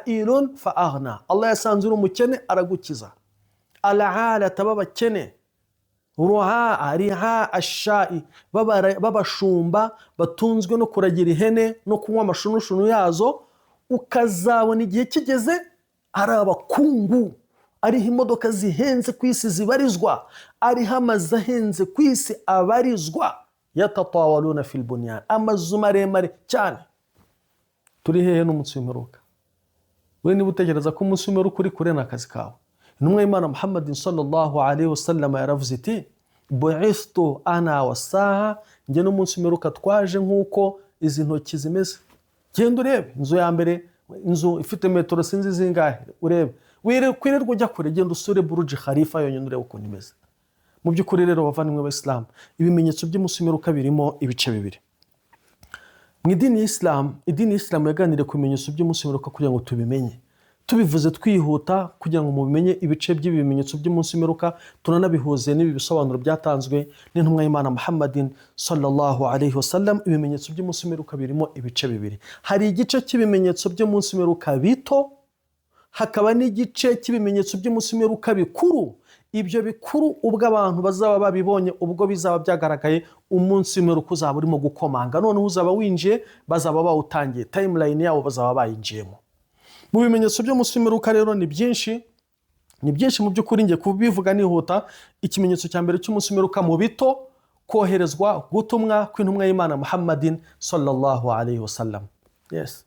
ailun fa aghna", Allah yasanze uri umukene aragukiza. Alalata, b'abakene, ruhaa riha ashai, b'abashumba batunzwe no kuragira ihene no kunywa amashunushunu yazo, ukazabona igihe kigeze ari abakungu, ariho imodoka zihenze ku isi zibarizwa, ariho amazu ahenze ku isi abarizwa, yatatawaluna fil bunyan, amazu maremare cyane. Turi hehe n'umunsi w'imperuka? We niba utekereza ko umunsi w'imperuka uri kure, ni akazi kawe. Intumwa y'Imana Muhammadin sallallahu alaihi wasallam yaravuze iti: "Bu'ithtu ana wasaha", njye n'umunsi w'imperuka twaje nk'uko izi ntoki zimeze. Genda urebe inzu ya mbere, inzu ifite metero sinzi zingahe, urebe Kwirirwa ujya kure, genda usure Buruji Khalifa yonyine urebe ukuntu imeze. Mu by'ukuri rero, bavandimwe b'Abayisilamu, ibimenyetso by'umunsi w'imperuka birimo ibice bibiri. Mu idini y'Isilamu, idini y'Isilamu yaganiriye ku bimenyetso by'umunsi w'imperuka kugira ngo tubimenye. Tubivuze twihuta kugira ngo mubimenye, ibice by'ibi bimenyetso by'umunsi w'imperuka, tunanabihuze n'ibi bisobanuro byatanzwe n'intumwa y'Imana Muhammadin sallallahu alayhi wasallam. Ibimenyetso by'umunsi w'imperuka birimo ibice bibiri. Hari igice cy'ibimenyetso by'umunsi w'imperuka bito, hakaba n'igice cy'ibimenyetso by'umunsi w'imperuka bikuru. Ibyo bikuru, ubwo abantu bazaba babibonye, ubwo bizaba byagaragaye, umunsi w'imperuka uzaba urimo gukomanga, noneho uzaba winjiye, bazaba bawutangiye, timeline yawo bazaba bayinjiyemo. Mu bimenyetso by'umunsi w'imperuka rero ni byinshi, ni byinshi mu by'ukuri. Ngiye kubivuga nihuta. Ikimenyetso cya mbere cy'umunsi w'imperuka mu bito: koherezwa, gutumwa kw'intumwa y'Imana Muhammadin sallallahu alayhi wasallam. Yes,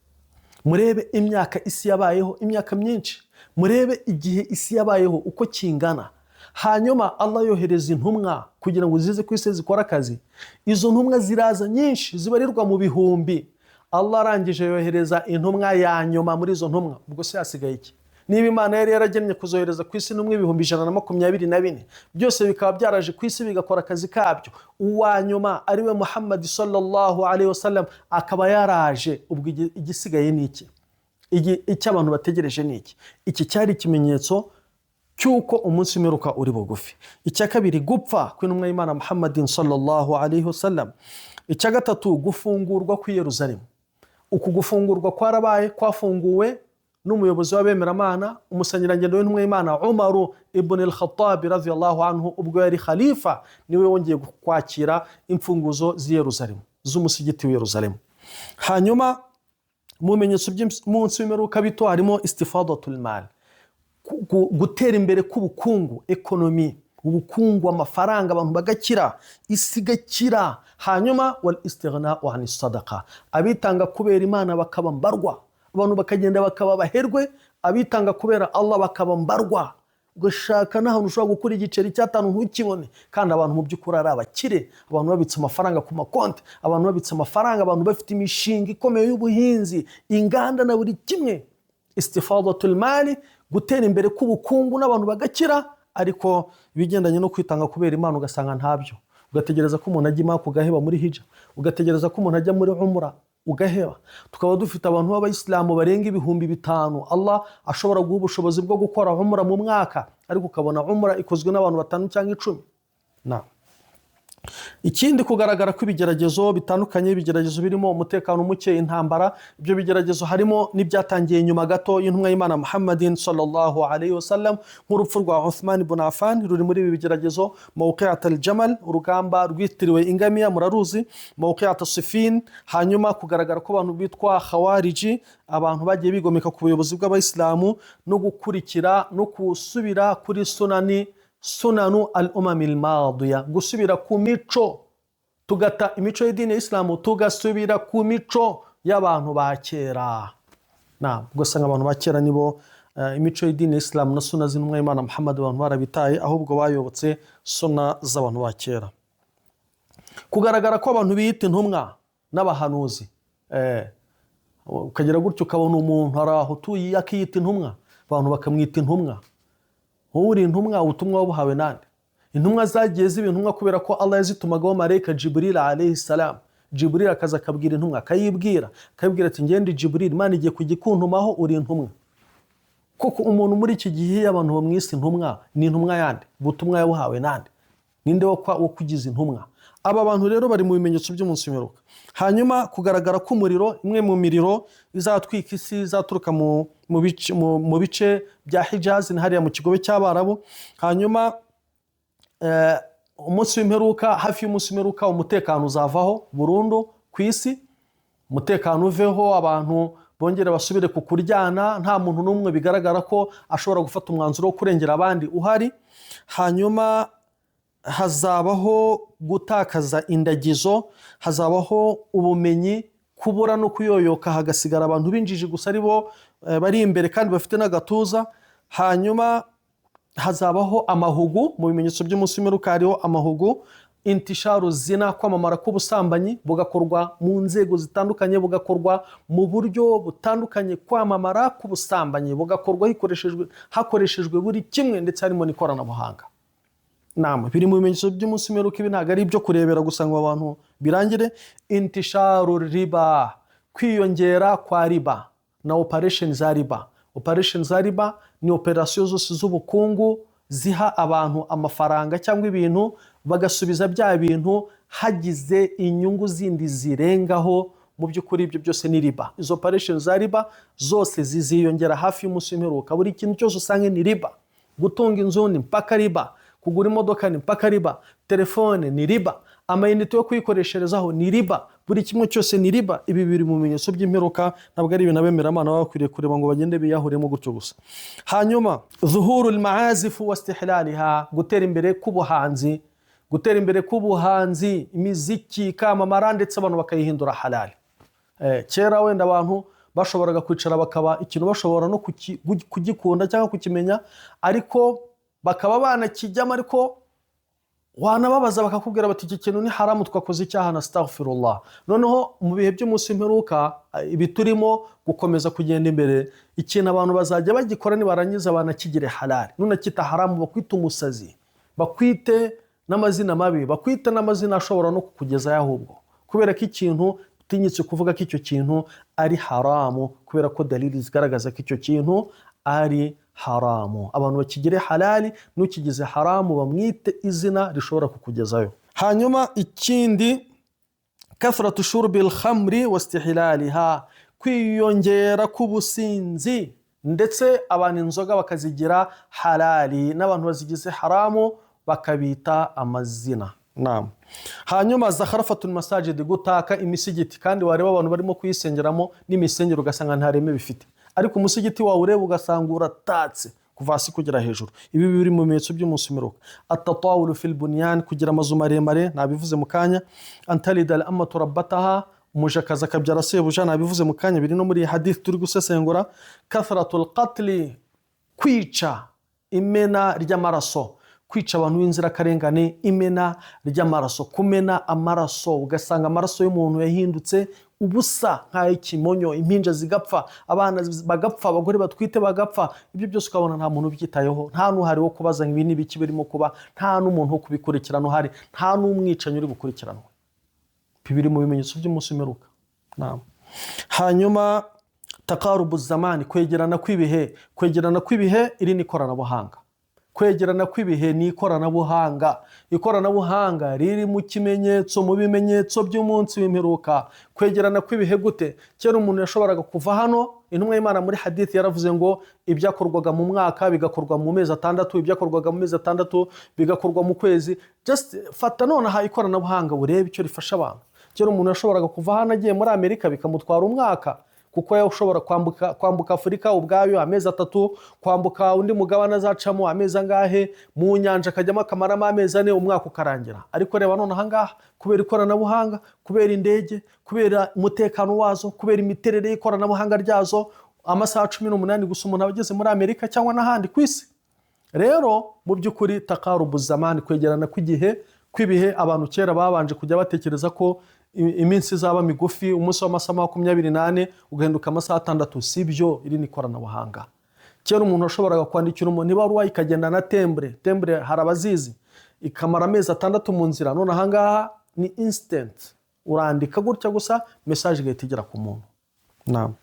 murebe imyaka isi yabayeho, imyaka myinshi, murebe igihe isi yabayeho uko kingana. Hanyuma Allah yohereza intumwa kugira ngo zize ku isi zikore akazi. Izo ntumwa ziraza nyinshi, zibarirwa mu bihumbi. Allah arangije yohereza intumwa ya nyuma muri izo ntumwa. Ubwo se hasigaye iki? Niba Imana yari yaragennye kuzohereza ku isi intumwa 124,000, byose bikaba byaraje ku isi bigakora akazi kabyo, uwa nyuma ari we Muhammad sallallahu alayhi wasallam akaba yaraje, ubwo igisigaye ni iki? Icyo abantu bategereje ni iki? Iki cyari ikimenyetso cy'uko umunsi w'imperuka uri bugufi. Icya kabiri, gupfa kw'intumwa y'Imana Muhammadin sallallahu alayhi wasallam. Icya gatatu, gufungurwa kw'i Yeruzalemu. Uku gufungurwa kwarabaye, kwafunguwe n'umuyobozi w'abemeramana, umusangirangendo w'intumwa y'Imana, Umaru ibn al-Khattab radiyallahu anhu, ubwo yari khalifa, niwe wongeye kwakira imfunguzo z'i Yeruzalemu, z'umusigiti w'i Yeruzalemu. Hanyuma mu bimenyetso by'umunsi w'imperuka bito harimo istifadatul mal, gutera imbere k'ubukungu, economy, ubukungu, amafaranga, abantu bagakira, isi igakira. Hanyuma wal istighna ani sadaqa, abitanga kubera Imana bakaba mbarwa, abantu bakagenda bakaba abaherwe, abitanga kubera Allah bakaba mbarwa, ugashaka n'ahantu ushobora gukura igiceri cy'atanu ntukibone, kandi abantu mu by'ukuri ari abakire, abantu babitse amafaranga ku makonti, abantu babitse amafaranga, abantu bafite imishinga ikomeye y'ubuhinzi, inganda na buri kimwe. Istifadatul mali, gutera imbere k'ubukungu n'abantu bagakira, ariko ibigendanye no kwitanga kubera Imana ugasanga ntabyo. Ugategereza ko umuntu ajya Imaka ugaheba, muri hija ugategereza ko umuntu ajya muri umura ugaheba. Tukaba dufite abantu b'abayisilamu barenga 5000 Allah ashobora guha ubushobozi bwo gukora umura mu mwaka, ariko ukabona umura ikozwe n'abantu batanu cyangwa 10. Na ikindi, kugaragara kw'ibigeragezo bitandukanye, ibigeragezo birimo umutekano muke, intambara. Ibyo bigeragezo harimo n'ibyatangiye nyuma gato y'intumwa y'Imana Muhammadin sallallahu alayhi wasallam, nk'urupfu rwa Uthman ibn Affan ruri muri ibi bigeragezo, mawqi'at al-Jamal, urugamba rwitiriwe ingamiya muraruzi, mawqi'at Sifin. Hanyuma kugaragara ko abantu bitwa Khawariji, abantu bagiye bigomeka ku buyobozi bw'abayisilamu, no gukurikira no gusubira kuri sunani, sunanu al umami al madiya, gusubira ku mico, tugata imico y'idini ya Isilamu, tugasubira ku mico y'abantu ba kera. Na ugasanga abantu ba kera nibo imico y'idini ya Isilamu na suna z'intumwa y'Imana Muhammad abantu barabitaye, ahubwo bayobotse suna z'abantu ba kera. Kugaragara ko abantu biyita intumwa n'abahanuzi, ukagira gutyo ukabona umuntu ari aho utuye akiyita intumwa, abantu bakamwita intumwa. Wowe uri intumwa? Ubutumwa wabuhawe nande? Intumwa zagiye ziba intumwa kubera ko Allah yazitumagaho marayika Jibril alayhi salam. Jibril akaza akabwira intumwa, akayibwira, akayibwira ati: "Ngende Jibril, Imana igiye kujya ikuntumaho, uri intumwa koko." Umuntu muri iki gihe iyo abantu bamwise intumwa, ni intumwa yande? Ubutumwa yabuhawe nande? Ninde wo kugiza intumwa? Aba bantu rero bari mu bimenyetso by'umunsi w'imperuka. Hanyuma kugaragara k'umuriro, imwe mu miriro izatwika isi izaturuka mu bice bya Hijazi na hariya mu kigobe cy'Abarabu. Hanyuma umunsi w'imperuka, hafi y'umunsi w'imperuka, umutekano uzavaho burundu ku isi, umutekano uveho, abantu bongere basubire ku kuryana, nta muntu n'umwe bigaragara ko ashobora gufata umwanzuro wo kurengera abandi uhari. Hanyuma hazabaho gutakaza indagizo, hazabaho ubumenyi kubura no kuyoyoka, hagasigara abantu b'injiji gusa ari bo bari imbere kandi bafite n'agatuza. Hanyuma hazabaho amahugu. Mu bimenyetso by'umunsi w'imperuka hariho amahugu. Intisharu zina, kwamamara k'ubusambanyi bugakorwa mu nzego zitandukanye, bugakorwa mu buryo butandukanye. Kwamamara k'ubusambanyi bugakorwa hakoreshejwe buri kimwe, ndetse harimo n'ikoranabuhanga. Nama biri mu bimenyetso by'umunsi w'imperuka. Ibi ntabwo ari ibyo kurebera gusa ngo abantu birangire. Intisharu riba, kwiyongera kwa riba na operation za riba. Operation za riba ni operasiyo zose z'ubukungu ziha abantu amafaranga cyangwa ibintu, bagasubiza bya bintu hagize inyungu zindi zirengaho. Mu by'ukuri ibyo byose ni riba. Izo operation za riba zose ziziyongera hafi y'umunsi w'imperuka. Buri kintu cyose usanga ni riba. Gutunga inzu ni mpaka riba, kugura imodoka ni mpaka riba, telefone ni riba, amayinite yo kuyikoresherezaho ni riba, buri kimwe cyose ni riba. Ibi biri mu bimenyetso by'imperuka, ntabwo ari ibintu abemeramana baba bakwiriye kureba ngo bagende biyahuremo gutyo gusa. Hanyuma zuhuru lmaazifu wa istihlaliha, gutera imbere k'ubuhanzi, gutera imbere k'ubuhanzi, imiziki ikamamara ndetse abantu bakayihindura halali. Kera wenda abantu bashoboraga kwicara bakaba ikintu bashobora no kugikunda cyangwa kukimenya, ariko bakaba banakijyamo, ariko wanababaza bakakubwira bati: "Iki kintu ni haramu, twakoze icyaha na astaghfirullah." Noneho mu bihe by'umunsi w'imperuka, ibi turimo gukomeza kugenda imbere, ikintu abantu bazajya bagikora nibarangiza banakigire halali. Nunakita haramu bakwite umusazi, bakwite n'amazina mabi, bakwite n'amazina ashobora no kukugezayo ahubwo, kubera ko ikintu utinyitse kuvuga ko icyo kintu ari haramu, kubera ko dalili zigaragaza ko icyo kintu ari haramu. Abantu bakigire halali, n'ukigize haramu bamwite izina rishobora kukugezayo. Hanyuma ikindi, kathratu shurbi lkhamri wa istihlaliha, kwiyongera k'ubusinzi ndetse abantu inzoga bakazigira halali, n'abantu bazigize haramu bakabita amazina. Naam. Hanyuma zakharafatul masajid, gutaka imisigiti, kandi wareba abantu barimo kuyisengeramo n'imisengero ugasanga nta reme bifite, ariko umusigiti wawe ureba ugasanga uratatse kuva hasi kugera hejuru. Ibi biri mu bimenyetso by'umunsi w'imperuka. Atatawulu fil bunyan, kugira amazu maremare, nabivuze mu kanya. Antalida al amatu rabbataha, umujakazi akabyara sebuja, nabivuze mu kanya, biri no muri iyi hadith turi gusesengura. Kathratul qatli, kwica, imena ry'amaraso, kwica abantu b'inzirakarengane, imena ry'amaraso, kumena amaraso, ugasanga amaraso y'umuntu yahindutse ubusa nk'ay'ikimonyo, impinja zigapfa, abana bagapfa, abagore batwite bagapfa. Ibyo byose ukabona nta muntu ubyitayeho, nta n'uhari wo kubaza ngo ibi ni ibiki birimo kuba, nta n'umuntu wo kubikurikirana uhari, nta n'umwicanyi uri bukurikiranwe. Ibi biri mu bimenyetso by'umunsi w'imperuka. Naam. Hanyuma taqarubu zamani, kwegerana kw'ibihe. Kwegerana kw'ibihe, iri ni ikoranabuhanga. Kwegerana kw'ibihe ni ikoranabuhanga. Ikoranabuhanga riri mu kimenyetso, mu bimenyetso by'umunsi w'imperuka. Kwegerana kw'ibihe gute? Kera umuntu yashoboraga kuva hano, intumwa y'Imana muri hadith yaravuze ngo ibyakorwaga mu mwaka bigakorwa mu mezi 6, ibyakorwaga mu mezi 6 bigakorwa mu kwezi. Just fata nonaha ikoranabuhanga urebe icyo rifasha abantu. Kera umuntu yashoboraga kuva hano agiye muri Amerika bikamutwara umwaka, kuko yashobora kwambuka Afurika ubwayo amezi 3, kwambuka undi mugabane azacamo amezi angahe, mu nyanja akajyamo akamaramo amezi 4, umwaka ukarangira. Ariko reba none ahangaha, kubera ikoranabuhanga, kubera indege, kubera umutekano wazo, kubera imiterere y'ikoranabuhanga ryazo, amasaha 18 gusa umuntu aba ageze muri Amerika cyangwa n'ahandi ku isi. Rero mu by'ukuri takarubu zamani, kwegerana kw'igihe, kw'ibihe. Abantu kera babanje kujya batekereza ko iminsi izaba migufi, umunsi w'amasaha 24 ugahinduka amasaha 6. Si byo, iri ni ikoranabuhanga. Kera umuntu washoboraga kwandikira umuntu ibaruwa ikagenda na tembure, tembure hari abazizi, ikamara amezi 6 mu nzira. None ahangaha ni instant, urandika gutya gusa message igahita igera ku muntu. Naam.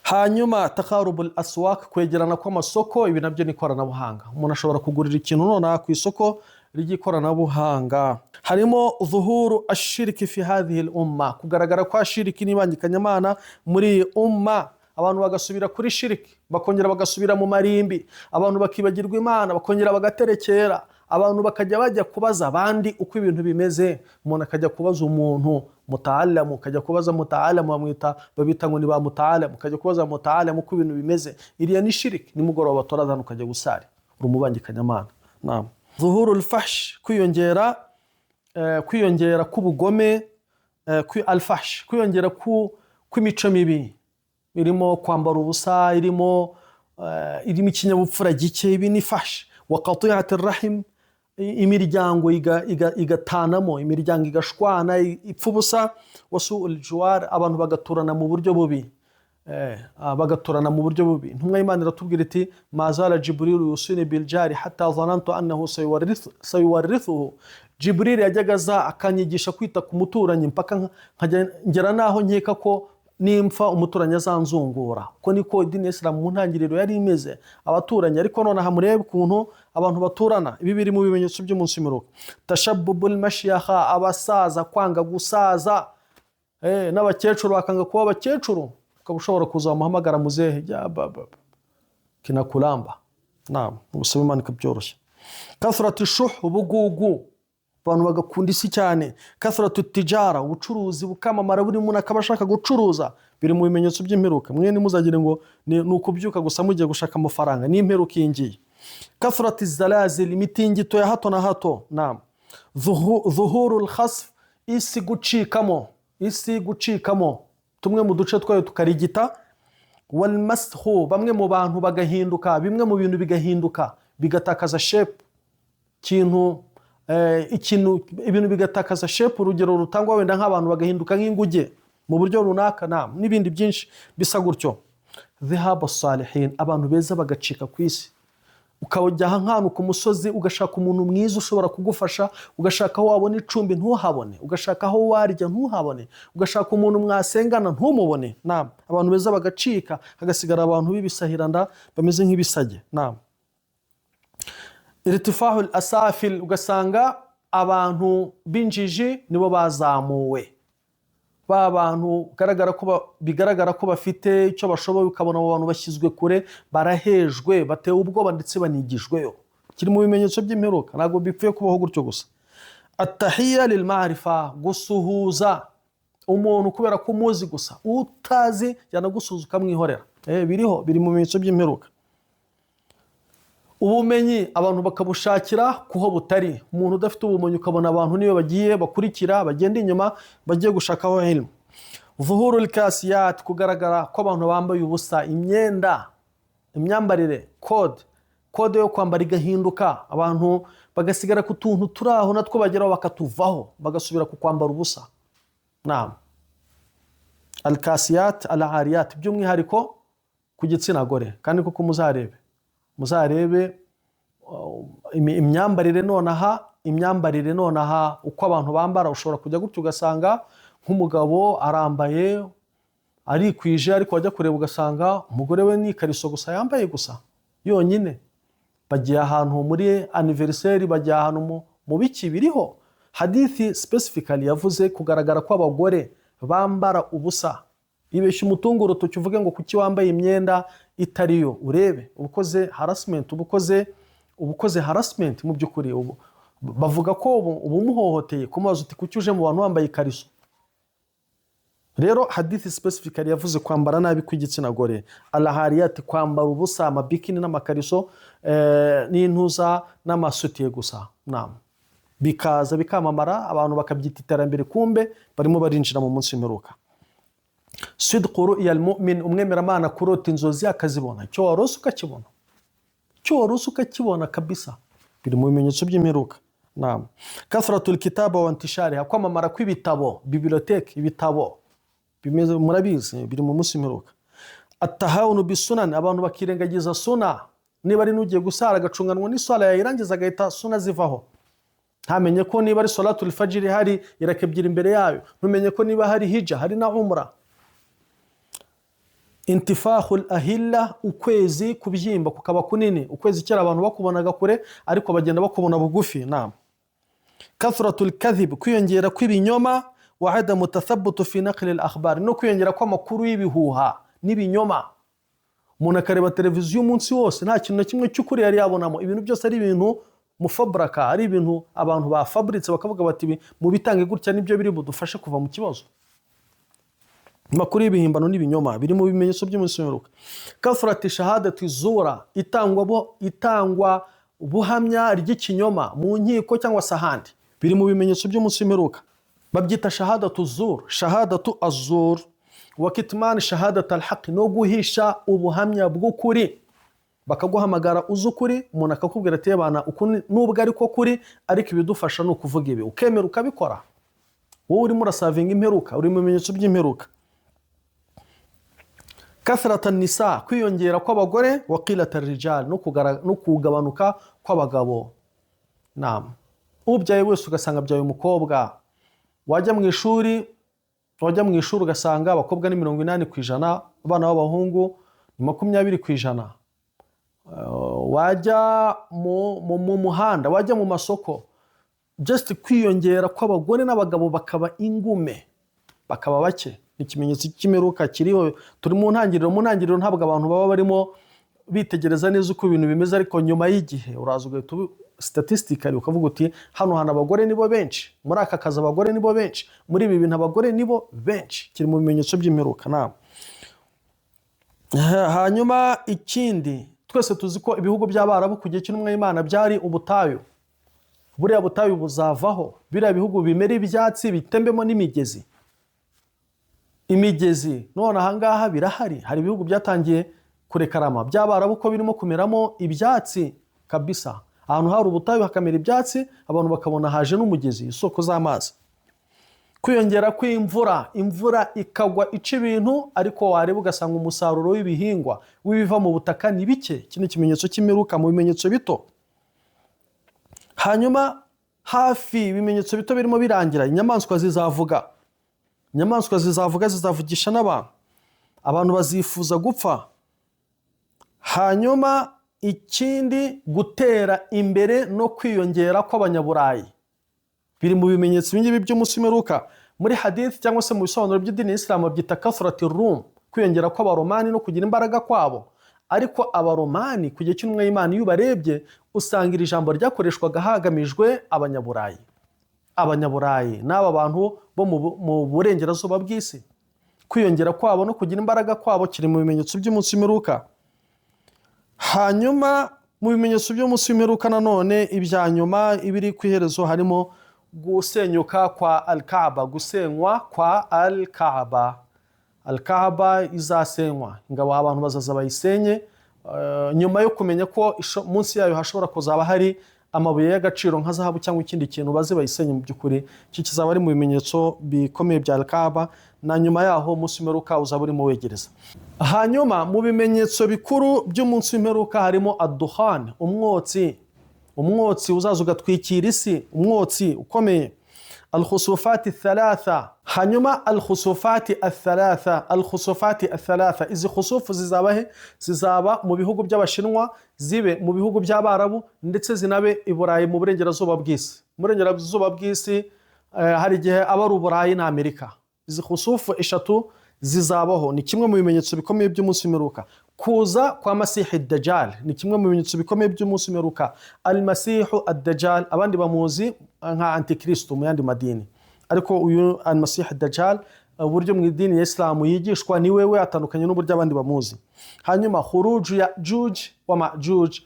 Hanyuma takarubul aswak, kwegerana kw'amasoko. Ibi nabyo ni ikoranabuhanga. Umuntu ashobora kugurira ikintu nonaha ku isoko ry'ikoranabuhanga. Harimo zuhuru ashiriki fi hadhihi l umma, kugaragara kwa shiriki n'ibangikanyamana muri iyi umma, abantu bagasubira kuri shiriki, bakongera bagasubira mu marimbi, abantu bakibagirwa Imana, bakongera bagaterekera, abantu bakajya bajya kubaza abandi uko ibintu bimeze. Umuntu akajya kubaza umuntu mutaalamu, ukajya kubaza mutaalamu, bamwita, babita ngo ni ba mutaalamu, ukajya kubaza mutaalamu uko ibintu bimeze. Iriya ni shiriki. Nimugoroba batora hano ukajya gusari, uri umubangikanyamana. Naam. Zuhuru lfahsh, kwiyongera k'ubugome, alfahsh, kwiyongera kw'imico mibi irimo kwambara ubusa, irimo ikinyabupfura gike. Ibi ni fahsh. Wa qati'ati rahim. Imiryango igatanamo, imiryango igashwana, ipfa ubusa. Wasu juwar, abantu bagaturana mu buryo bubi. Bagaturana mu buryo bubi. Intumwa y'Imana iratubwira iti: "Mazala Jibrilu yusini biljari hatta zanantu annahu sayuwarithuhu." Jibril yajyaga aza akanyigisha kwita ku muturanyi mpaka nkajya ngera naho nkeka ko nimpfa umuturanyi azanzungura. Ko niko idini ya Isilamu mu ntangiriro yari imeze, abaturanyi. Ariko nonaha murebe ukuntu abantu baturana. Ibi biri mu bimenyetso by'umunsi w'imperuka. Tashabbubul mashyakha, abasaza kwanga gusaza, n'abakecuru bakanga kuba abakecuru. Ukaba ushobora kuza wamuhamagara muzehe, ya ba ba ba. Kinakulamba. Naam, ubusaba Imana ikabyoroshya. Kathratu shuh, ubugugu, abantu bagakunda isi cyane. Kathratu tijara, ubucuruzi bukamamara, buri muntu akaba ashaka gucuruza. Biri mu bimenyetso by'imperuka. Mwe ntimuzagire ngo ni ukubyuka gusa mugiye gushaka amafaranga, ni imperuka iyi ngiyi. Kathratu zalazil, imitingito ya hato na hato. Naam. Dhuhurul khasf, isi gucikamo, isi gucikamo, tumwe mu duce twayo tukarigita. Walmashu, bamwe mu bantu bagahinduka, bimwe mu bintu bigahinduka, bigatakaza shape. Ikintu, ibintu bigatakaza shape. Urugero rutangwa wenda nk'abantu bagahinduka nk'inguge mu buryo runaka, n'ibindi byinshi bisa gutyo. Dhihaba salihin, abantu beza bagacika ku isi. Ukajya nk'ahantu ku musozi, ugashaka umuntu mwiza ushobora kugufasha, ugashaka aho wabona icumbi ntuhabone, ugashaka aho warya ntuhabone, ugashaka umuntu mwasengana ntumubone. Naam, abantu beza bagacika, hagasigara abantu b'ibisahiranda bameze nk'ibisage. Naam. Irtifahul asafil, ugasanga abantu b'injiji nibo bazamuwe, ba bantu bigaragara ko bafite icyo bashoboye, ukabona abo bantu bashyizwe kure, barahejwe, batewe ubwoba, ndetse banigijweyo. Kiri mu bimenyetso by'imperuka, ntabwo bipfuye kubaho gutyo gusa. Atahiya lilmarifa, gusuhuza umuntu kubera ko umuzi gusa, utazi yanagusuhuza ukamwihorera. Biriho, biri mu bimenyetso by'imperuka. Ubumenyi abantu bakabushakira kuho butari. Umuntu udafite ubumenyi, ukabona abantu niyo bagiye bakurikira, bagenda inyuma, bagiye gushakaho ilmu. Zuhurul kasiyat, kugaragara ko abantu bambaye ubusa, imyenda, imyambarire, code yo kwambara igahinduka, abantu bagasigara ku tuntu turi aho, natwo bageraho bakatuvaho, bagasubira ku kwambara ubusa. Naam, alkasiyat al ariyat, by'umwihariko ku gitsina gore. Kandi koko muzarebe imyambarire nonaha, imyambarire nonaha, uko abantu bambara. Ushobora kujya gutyo ugasanga nk'umugabo arambaye arikwije, ariko wajya kureba ugasanga umugore we ni ikariso gusa yambaye gusa yonyine. Bagiye ahantu muri anniversaire, bagiye ahantu mu biki. Biriho hadithi specifically yavuze kugaragara kw'abagore bambara ubusa. Ibeshya umutungo urutoki uvuge ngo kuki wambaye imyenda itariyo, urebe uba ukoze harassment, uba ukoze harassment mu by'ukuri. Ubu bavuga ko uba umuhohoteye kumubaza uti: "Kuki uje mu bantu wambaye ikariso?" Rero hadithi specifically yavuze kwambara nabi kw'igitsina gore, alahariyati, kwambara ubusa, amabikini n'amakariso, n'intuza n'amasutiye gusa. Naam, bikaza bikamamara, abantu bakabyita iterambere, kumbe barimo barinjira mu munsi w'imperuka. Sidqu ru'ya almu'min, umwemeramana kurota inzozi akazibona, icyo warose ukakibona, icyo warose ukakibona kabisa, biri mu bimenyetso by'imperuka. Naam. Kathratul kitaba wa intishariha, kwamamara kw'ibitabo, bibliothèque, ibitabo bimeze, murabizi, biri mu munsi w'imperuka. Atahawunu bisunan, abantu bakirengagiza suna. Niba ari n'ugiye gusara, agacunganwa n'iswala, yayirangiza agahita suna zivaho, ntamenye ko niba ari solatul fajiri hari iraka ebyiri imbere yayo, ntumenye ko niba hari hija hari na umra. Intifahul ahilla, ukwezi kubyimba kukaba kunini. Ukwezi kera abantu bakubonaga kure, ariko bagenda bakubona bugufi. Naam. Kathratul kadhib, kwiyongera kw'ibinyoma. Wa adamu tathabutu fi naqli al akhbar, no kwiyongera kw'amakuru y'ibihuha n'ibinyoma. Umuntu akareba televiziyo umunsi wose, nta kintu na kimwe cy'ukuri yari yabonamo, ibintu byose ari ibintu mufabraka, ari ibintu abantu bafaburitse, bakavuga bati: "Ibi mubitange gutya, nibyo biri budufashe kuva mu kibazo." Amakuru y'ibihimbano n'ibinyoma biri mu bimenyetso by'umunsi w'imperuka. Kathrati shahadati zura, itangwa buhamya ry'ikinyoma mu nkiko cyangwa se ahandi, biri mu bimenyetso by'umunsi w'imperuka. Babyita shahadatu zur, shahadatu azur. Wa kitman shahadat alhaq, no guhisha ubuhamya bw'ukuri. Bakaguhamagara uzi ukuri, umuntu akakubwira ati: "Bana, uku nubwo ariko kuri, ariko ibidufasha ni ukuvuga ibi," ukemera ukabikora. Wowe urimo urasavinga imperuka, uri mu bimenyetso by'imperuka. Kathrata nisa, kwiyongera kw'abagore, wa qilata rijal, no kugabanuka kw'abagabo. Naam, ubyaye wese ugasanga abyaye umukobwa. Wajya mu ishuri ugasanga abakobwa ni 80%, abana b'abahungu ni 20%. Wajya mu muhanda, wajya mu masoko, just kwiyongera kw'abagore n'abagabo bakaba ingume, bakaba bake, ni ikimenyetso cy'imperuka kiriho. Turi mu ntangiriro. Mu ntangiriro ntabwo abantu baba barimo bitegereza neza uko ibintu bimeze, ariko nyuma y'igihe uraza ugahita statistically ukavuga uti: "Hano hantu abagore nibo benshi, muri aka kazi abagore nibo benshi, muri ibi bintu abagore nibo benshi." Kiri mu bimenyetso by'imperuka. Nama hanyuma ikindi, twese tuzi ko ibihugu by'Abarabu ku gihe cy'intumwa y'Imana byari ubutayu. Buriya butayu buzavaho, biriya bihugu bimera ibyatsi, bitembemo n'imigezi, imigezi. None ahangaha birahari, hari ibihugu byatangiye kurekarama by'Abarabu ko birimo kumeramo ibyatsi kabisa. Ahantu hari ubutayu hakamera ibyatsi, abantu bakabona haje n'umugezi, isoko z'amazi. Kwiyongera kw'imvura, imvura ikagwa ica ibintu, ariko wareba ugasanga umusaruro w'ibihingwa, w'ibiva mu butaka, ni bike. Iki ni ikimenyetso cy'imperuka mu bimenyetso bito. Hanyuma hafi ibimenyetso bito birimo birangira, inyamaswa zizavuga. Inyamaswa zizavuga, zizavugisha n'abantu, abantu bazifuza gupfa. Hanyuma ikindi, gutera imbere no kwiyongera kw'Abanyaburayi biri mu bimenyetso ibingibi by'umunsi w'imperuka. Muri hadith cyangwa se mu bisobanuro by'idini y'Isilamu babyita kathrati Rum, kwiyongera kw'Abaromani no kugira imbaraga kwabo. Ariko Abaromani ku gihe cy'intumwa y'Imana, iyo ubarebye usanga iri jambo ryakoreshwaga hagamijwe Abanyaburayi. Abanyaburayi n'aba bantu bo mu burengerazuba bw'isi, kwiyongera kwabo no kugira imbaraga kwabo kiri mu bimenyetso by'umunsi w'imperuka. Hanyuma mu bimenyetso by'umunsi w'imperuka nanone, ibya nyuma, ibiri ku iherezo, harimo gusenyuka kwa Al-Kaaba, gusenywa kwa Al-Kaaba. Al-Kaaba izasenywa, ingabo, abantu bazaza bayisenye nyuma yo kumenya ko munsi yayo hashobora kuzaba hari amabuye y'agaciro nka zahabu cyangwa ikindi kintu, baze bayisenye. Mu by'ukuri iki kizaba ari mu bimenyetso bikomeye bya Al-Kaaba, na nyuma yaho umunsi w'imperuka uzaba urimo wegereza. Hanyuma mu bimenyetso bikuru by'umunsi w'imperuka harimo aduhan, umwotsi, umwotsi uzaza ugatwikira isi, umwotsi ukomeye. Alkhusufati thalatha. Hanyuma alkhusufati athalatha, alkhusufati athalatha, izi khusufu zizaba he? Zizaba mu bihugu by'Abashinwa, zibe mu bihugu by'Abarabu, ndetse zinabe i Burayi, mu burengerazuba bw'isi. Mu burengerazuba bw'isi hari igihe aba ari Uburayi na Amerika. Izi khusufu eshatu zizabaho, ni kimwe mu bimenyetso bikomeye by'umunsi w'imperuka. Kuza kwa Masihi Dajjal ni kimwe mu bimenyetso bikomeye by'umunsi w'imperuka. Almasihu Ad-Dajjal, abandi bamuzi nka Antikristo mu yandi madini, ariko uyu Almasihi Dajjal, uburyo mu idini ya Isilamu yigishwa ni wewe atandukanye n'uburyo abandi bamuzi. Hanyuma khuruju Yajuj wa Majuj,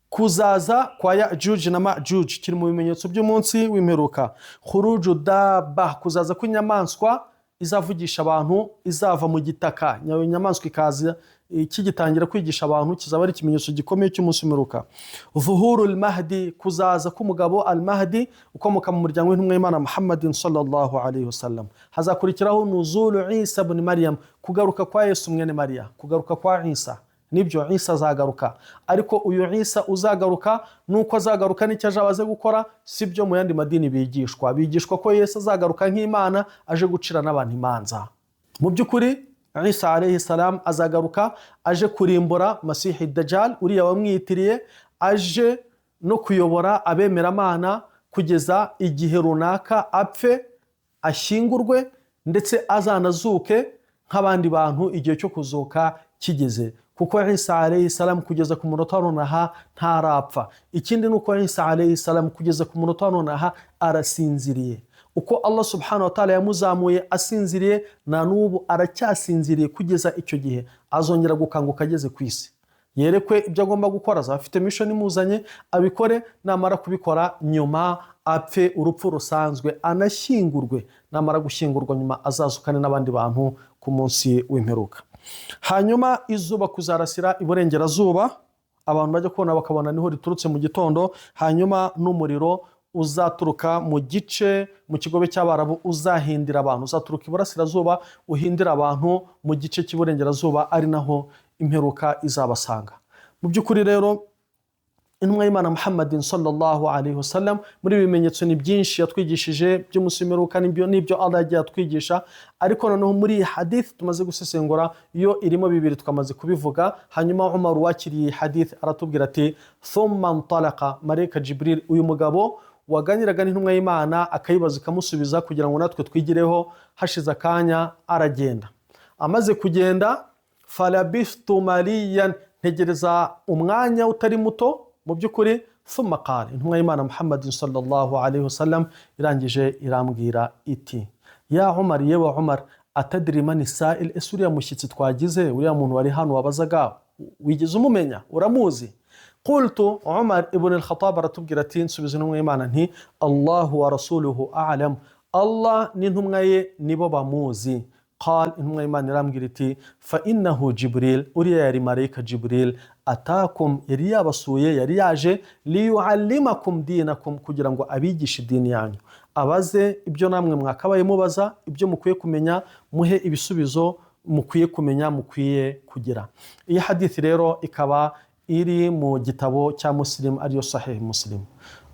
kuzaza kwa Yajuj na Majuj, kiri mu bimenyetso by'umunsi w'imperuka. Khuruju daba, kuzaza kw'inyamaswa izavugisha abantu, izava mu gitaka, iyo nyamaswa ikaza kigitangira kwigisha abantu, kizaba ari ikimenyetso gikomeye cy'umunsi w'imperuka. Zuhuru al-Mahdi, kuzaza k'umugabo al-Mahdi ukomoka mu muryango w'intumwa y'Imana Muhammadin sallallahu alayhi wasallam. Hazakurikiraho nuzulu Isa ibn Maryam, kugaruka kwa Yesu mwene Mariya, kugaruka kwa Isa. Nibyo, Isa azagaruka, ariko uyu Isa uzagaruka, nuko azagaruka n'icyo azaba aze gukora si byo mu yandi madini bigishwa. Bigishwa ko Yesu azagaruka nk'Imana aje gucira n'abantu imanza. Mu by'ukuri Isa alayhi salam azagaruka aje kurimbura Masihi Dajjal, uriya wamwiyitiriye, aje no kuyobora abemeramana kugeza igihe runaka apfe, ashyingurwe, ndetse azanazuke nk'abandi bantu igihe cyo kuzuka kigeze, kuko Isa alayhi salam kugeza ku munota wa nonaha ntarapfa. Ikindi ni uko Isa alayhi salam kugeza ku munota wa nonaha arasinziriye. Uko Allah subhanahu wa ta'ala yamuzamuye asinziriye, na n'ubu aracyasinziriye kugeza icyo gihe azongera gukanguka ageze ku isi, yerekwe ibyo agomba gukora. Azaba afite mission imuzanye, abikore. Namara kubikora, nyuma apfe urupfu rusanzwe, anashyingurwe. Namara gushyingurwa, nyuma azazukane n'abandi bantu ku munsi w'imperuka. Hanyuma izuba kuzarasira iburengerazuba. Abantu bajya kubona bakabona niho riturutse mu gitondo. Hanyuma n'umuriro uzaturuka mu gice mu kigobe cy'Abarabu uzahindira abantu, uzaturuka iburasirazuba uhindira abantu mu gice cy'iburengerazuba, ari naho imperuka izabasanga. Mu by'ukuri rero intumwa y'Imana Muhammadin sallallahu alaihi wasallam muri ibi bimenyetso ni byinshi yatwigishije by'umunsi w'imperuka, n'ibyo Allah yagiye atwigisha. Ariko noneho muri iyi hadith tumaze gusesengura yo irimo bibiri twamaze kubivuga. Hanyuma Umar wakiriye iyi hadith aratubwira ati thumma ntalaqa Malaika Jibril, uyu mugabo waganiraga n'intumwa y'Imana akayibaza ikamusubiza kugira ngo natwe twigireho, hashize akanya aragenda. Amaze kugenda, falabistu maliyan, ntegereza umwanya utari muto mu by'ukuri. Thumma qala, intumwa y'Imana Muhammadin sallallahu alaihi wasallam irangije irambwira iti ya Umar, yewe Umar, atadri mani sa'il, ese uriya mushyitsi twagize, uriya muntu wari hano wabazaga, wigeze umumenya, uramuzi? Qultu, Umar ibn al-Khattab aratubwira ati nsubiza intumwa y'Imana nti Allahu wa rasuluhu a'lam, Allah n'intumwa ye nibo bamuzi. Qal, intumwa y'Imana irambwira iti fa innahu Jibril, uriya yari marayika Jibril, atakum, yari yabasuye, yari yaje, liyuallimakum dinakum, kugira ngo abigishe idini yanyu, abaze ibyo namwe mwakabaye mubaza, ibyo mukwiye kumenya, muhe ibisubizo mukwiye kumenya, mukwiye kugira. Iyi hadithi rero ikaba iri mu gitabo cya Muslim, ariyo Sahih Muslim.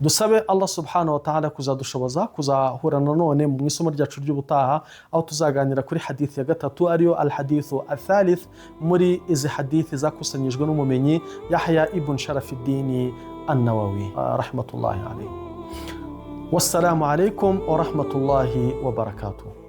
Dusabe Allah subhanahu wa ta'ala kuzadushoboza kuzahura nanone mu isomo ryacu ry'ubutaha, aho tuzaganira kuri hadithi ya gatatu, ariyo al hadithu athalith muri izi hadithi zakusanyijwe n'umumenyi Yahya ibn Sharafiddin an-Nawawi rahmatullahi alayhi. Wassalamu alaikum wa rahmatullahi wa barakatuh.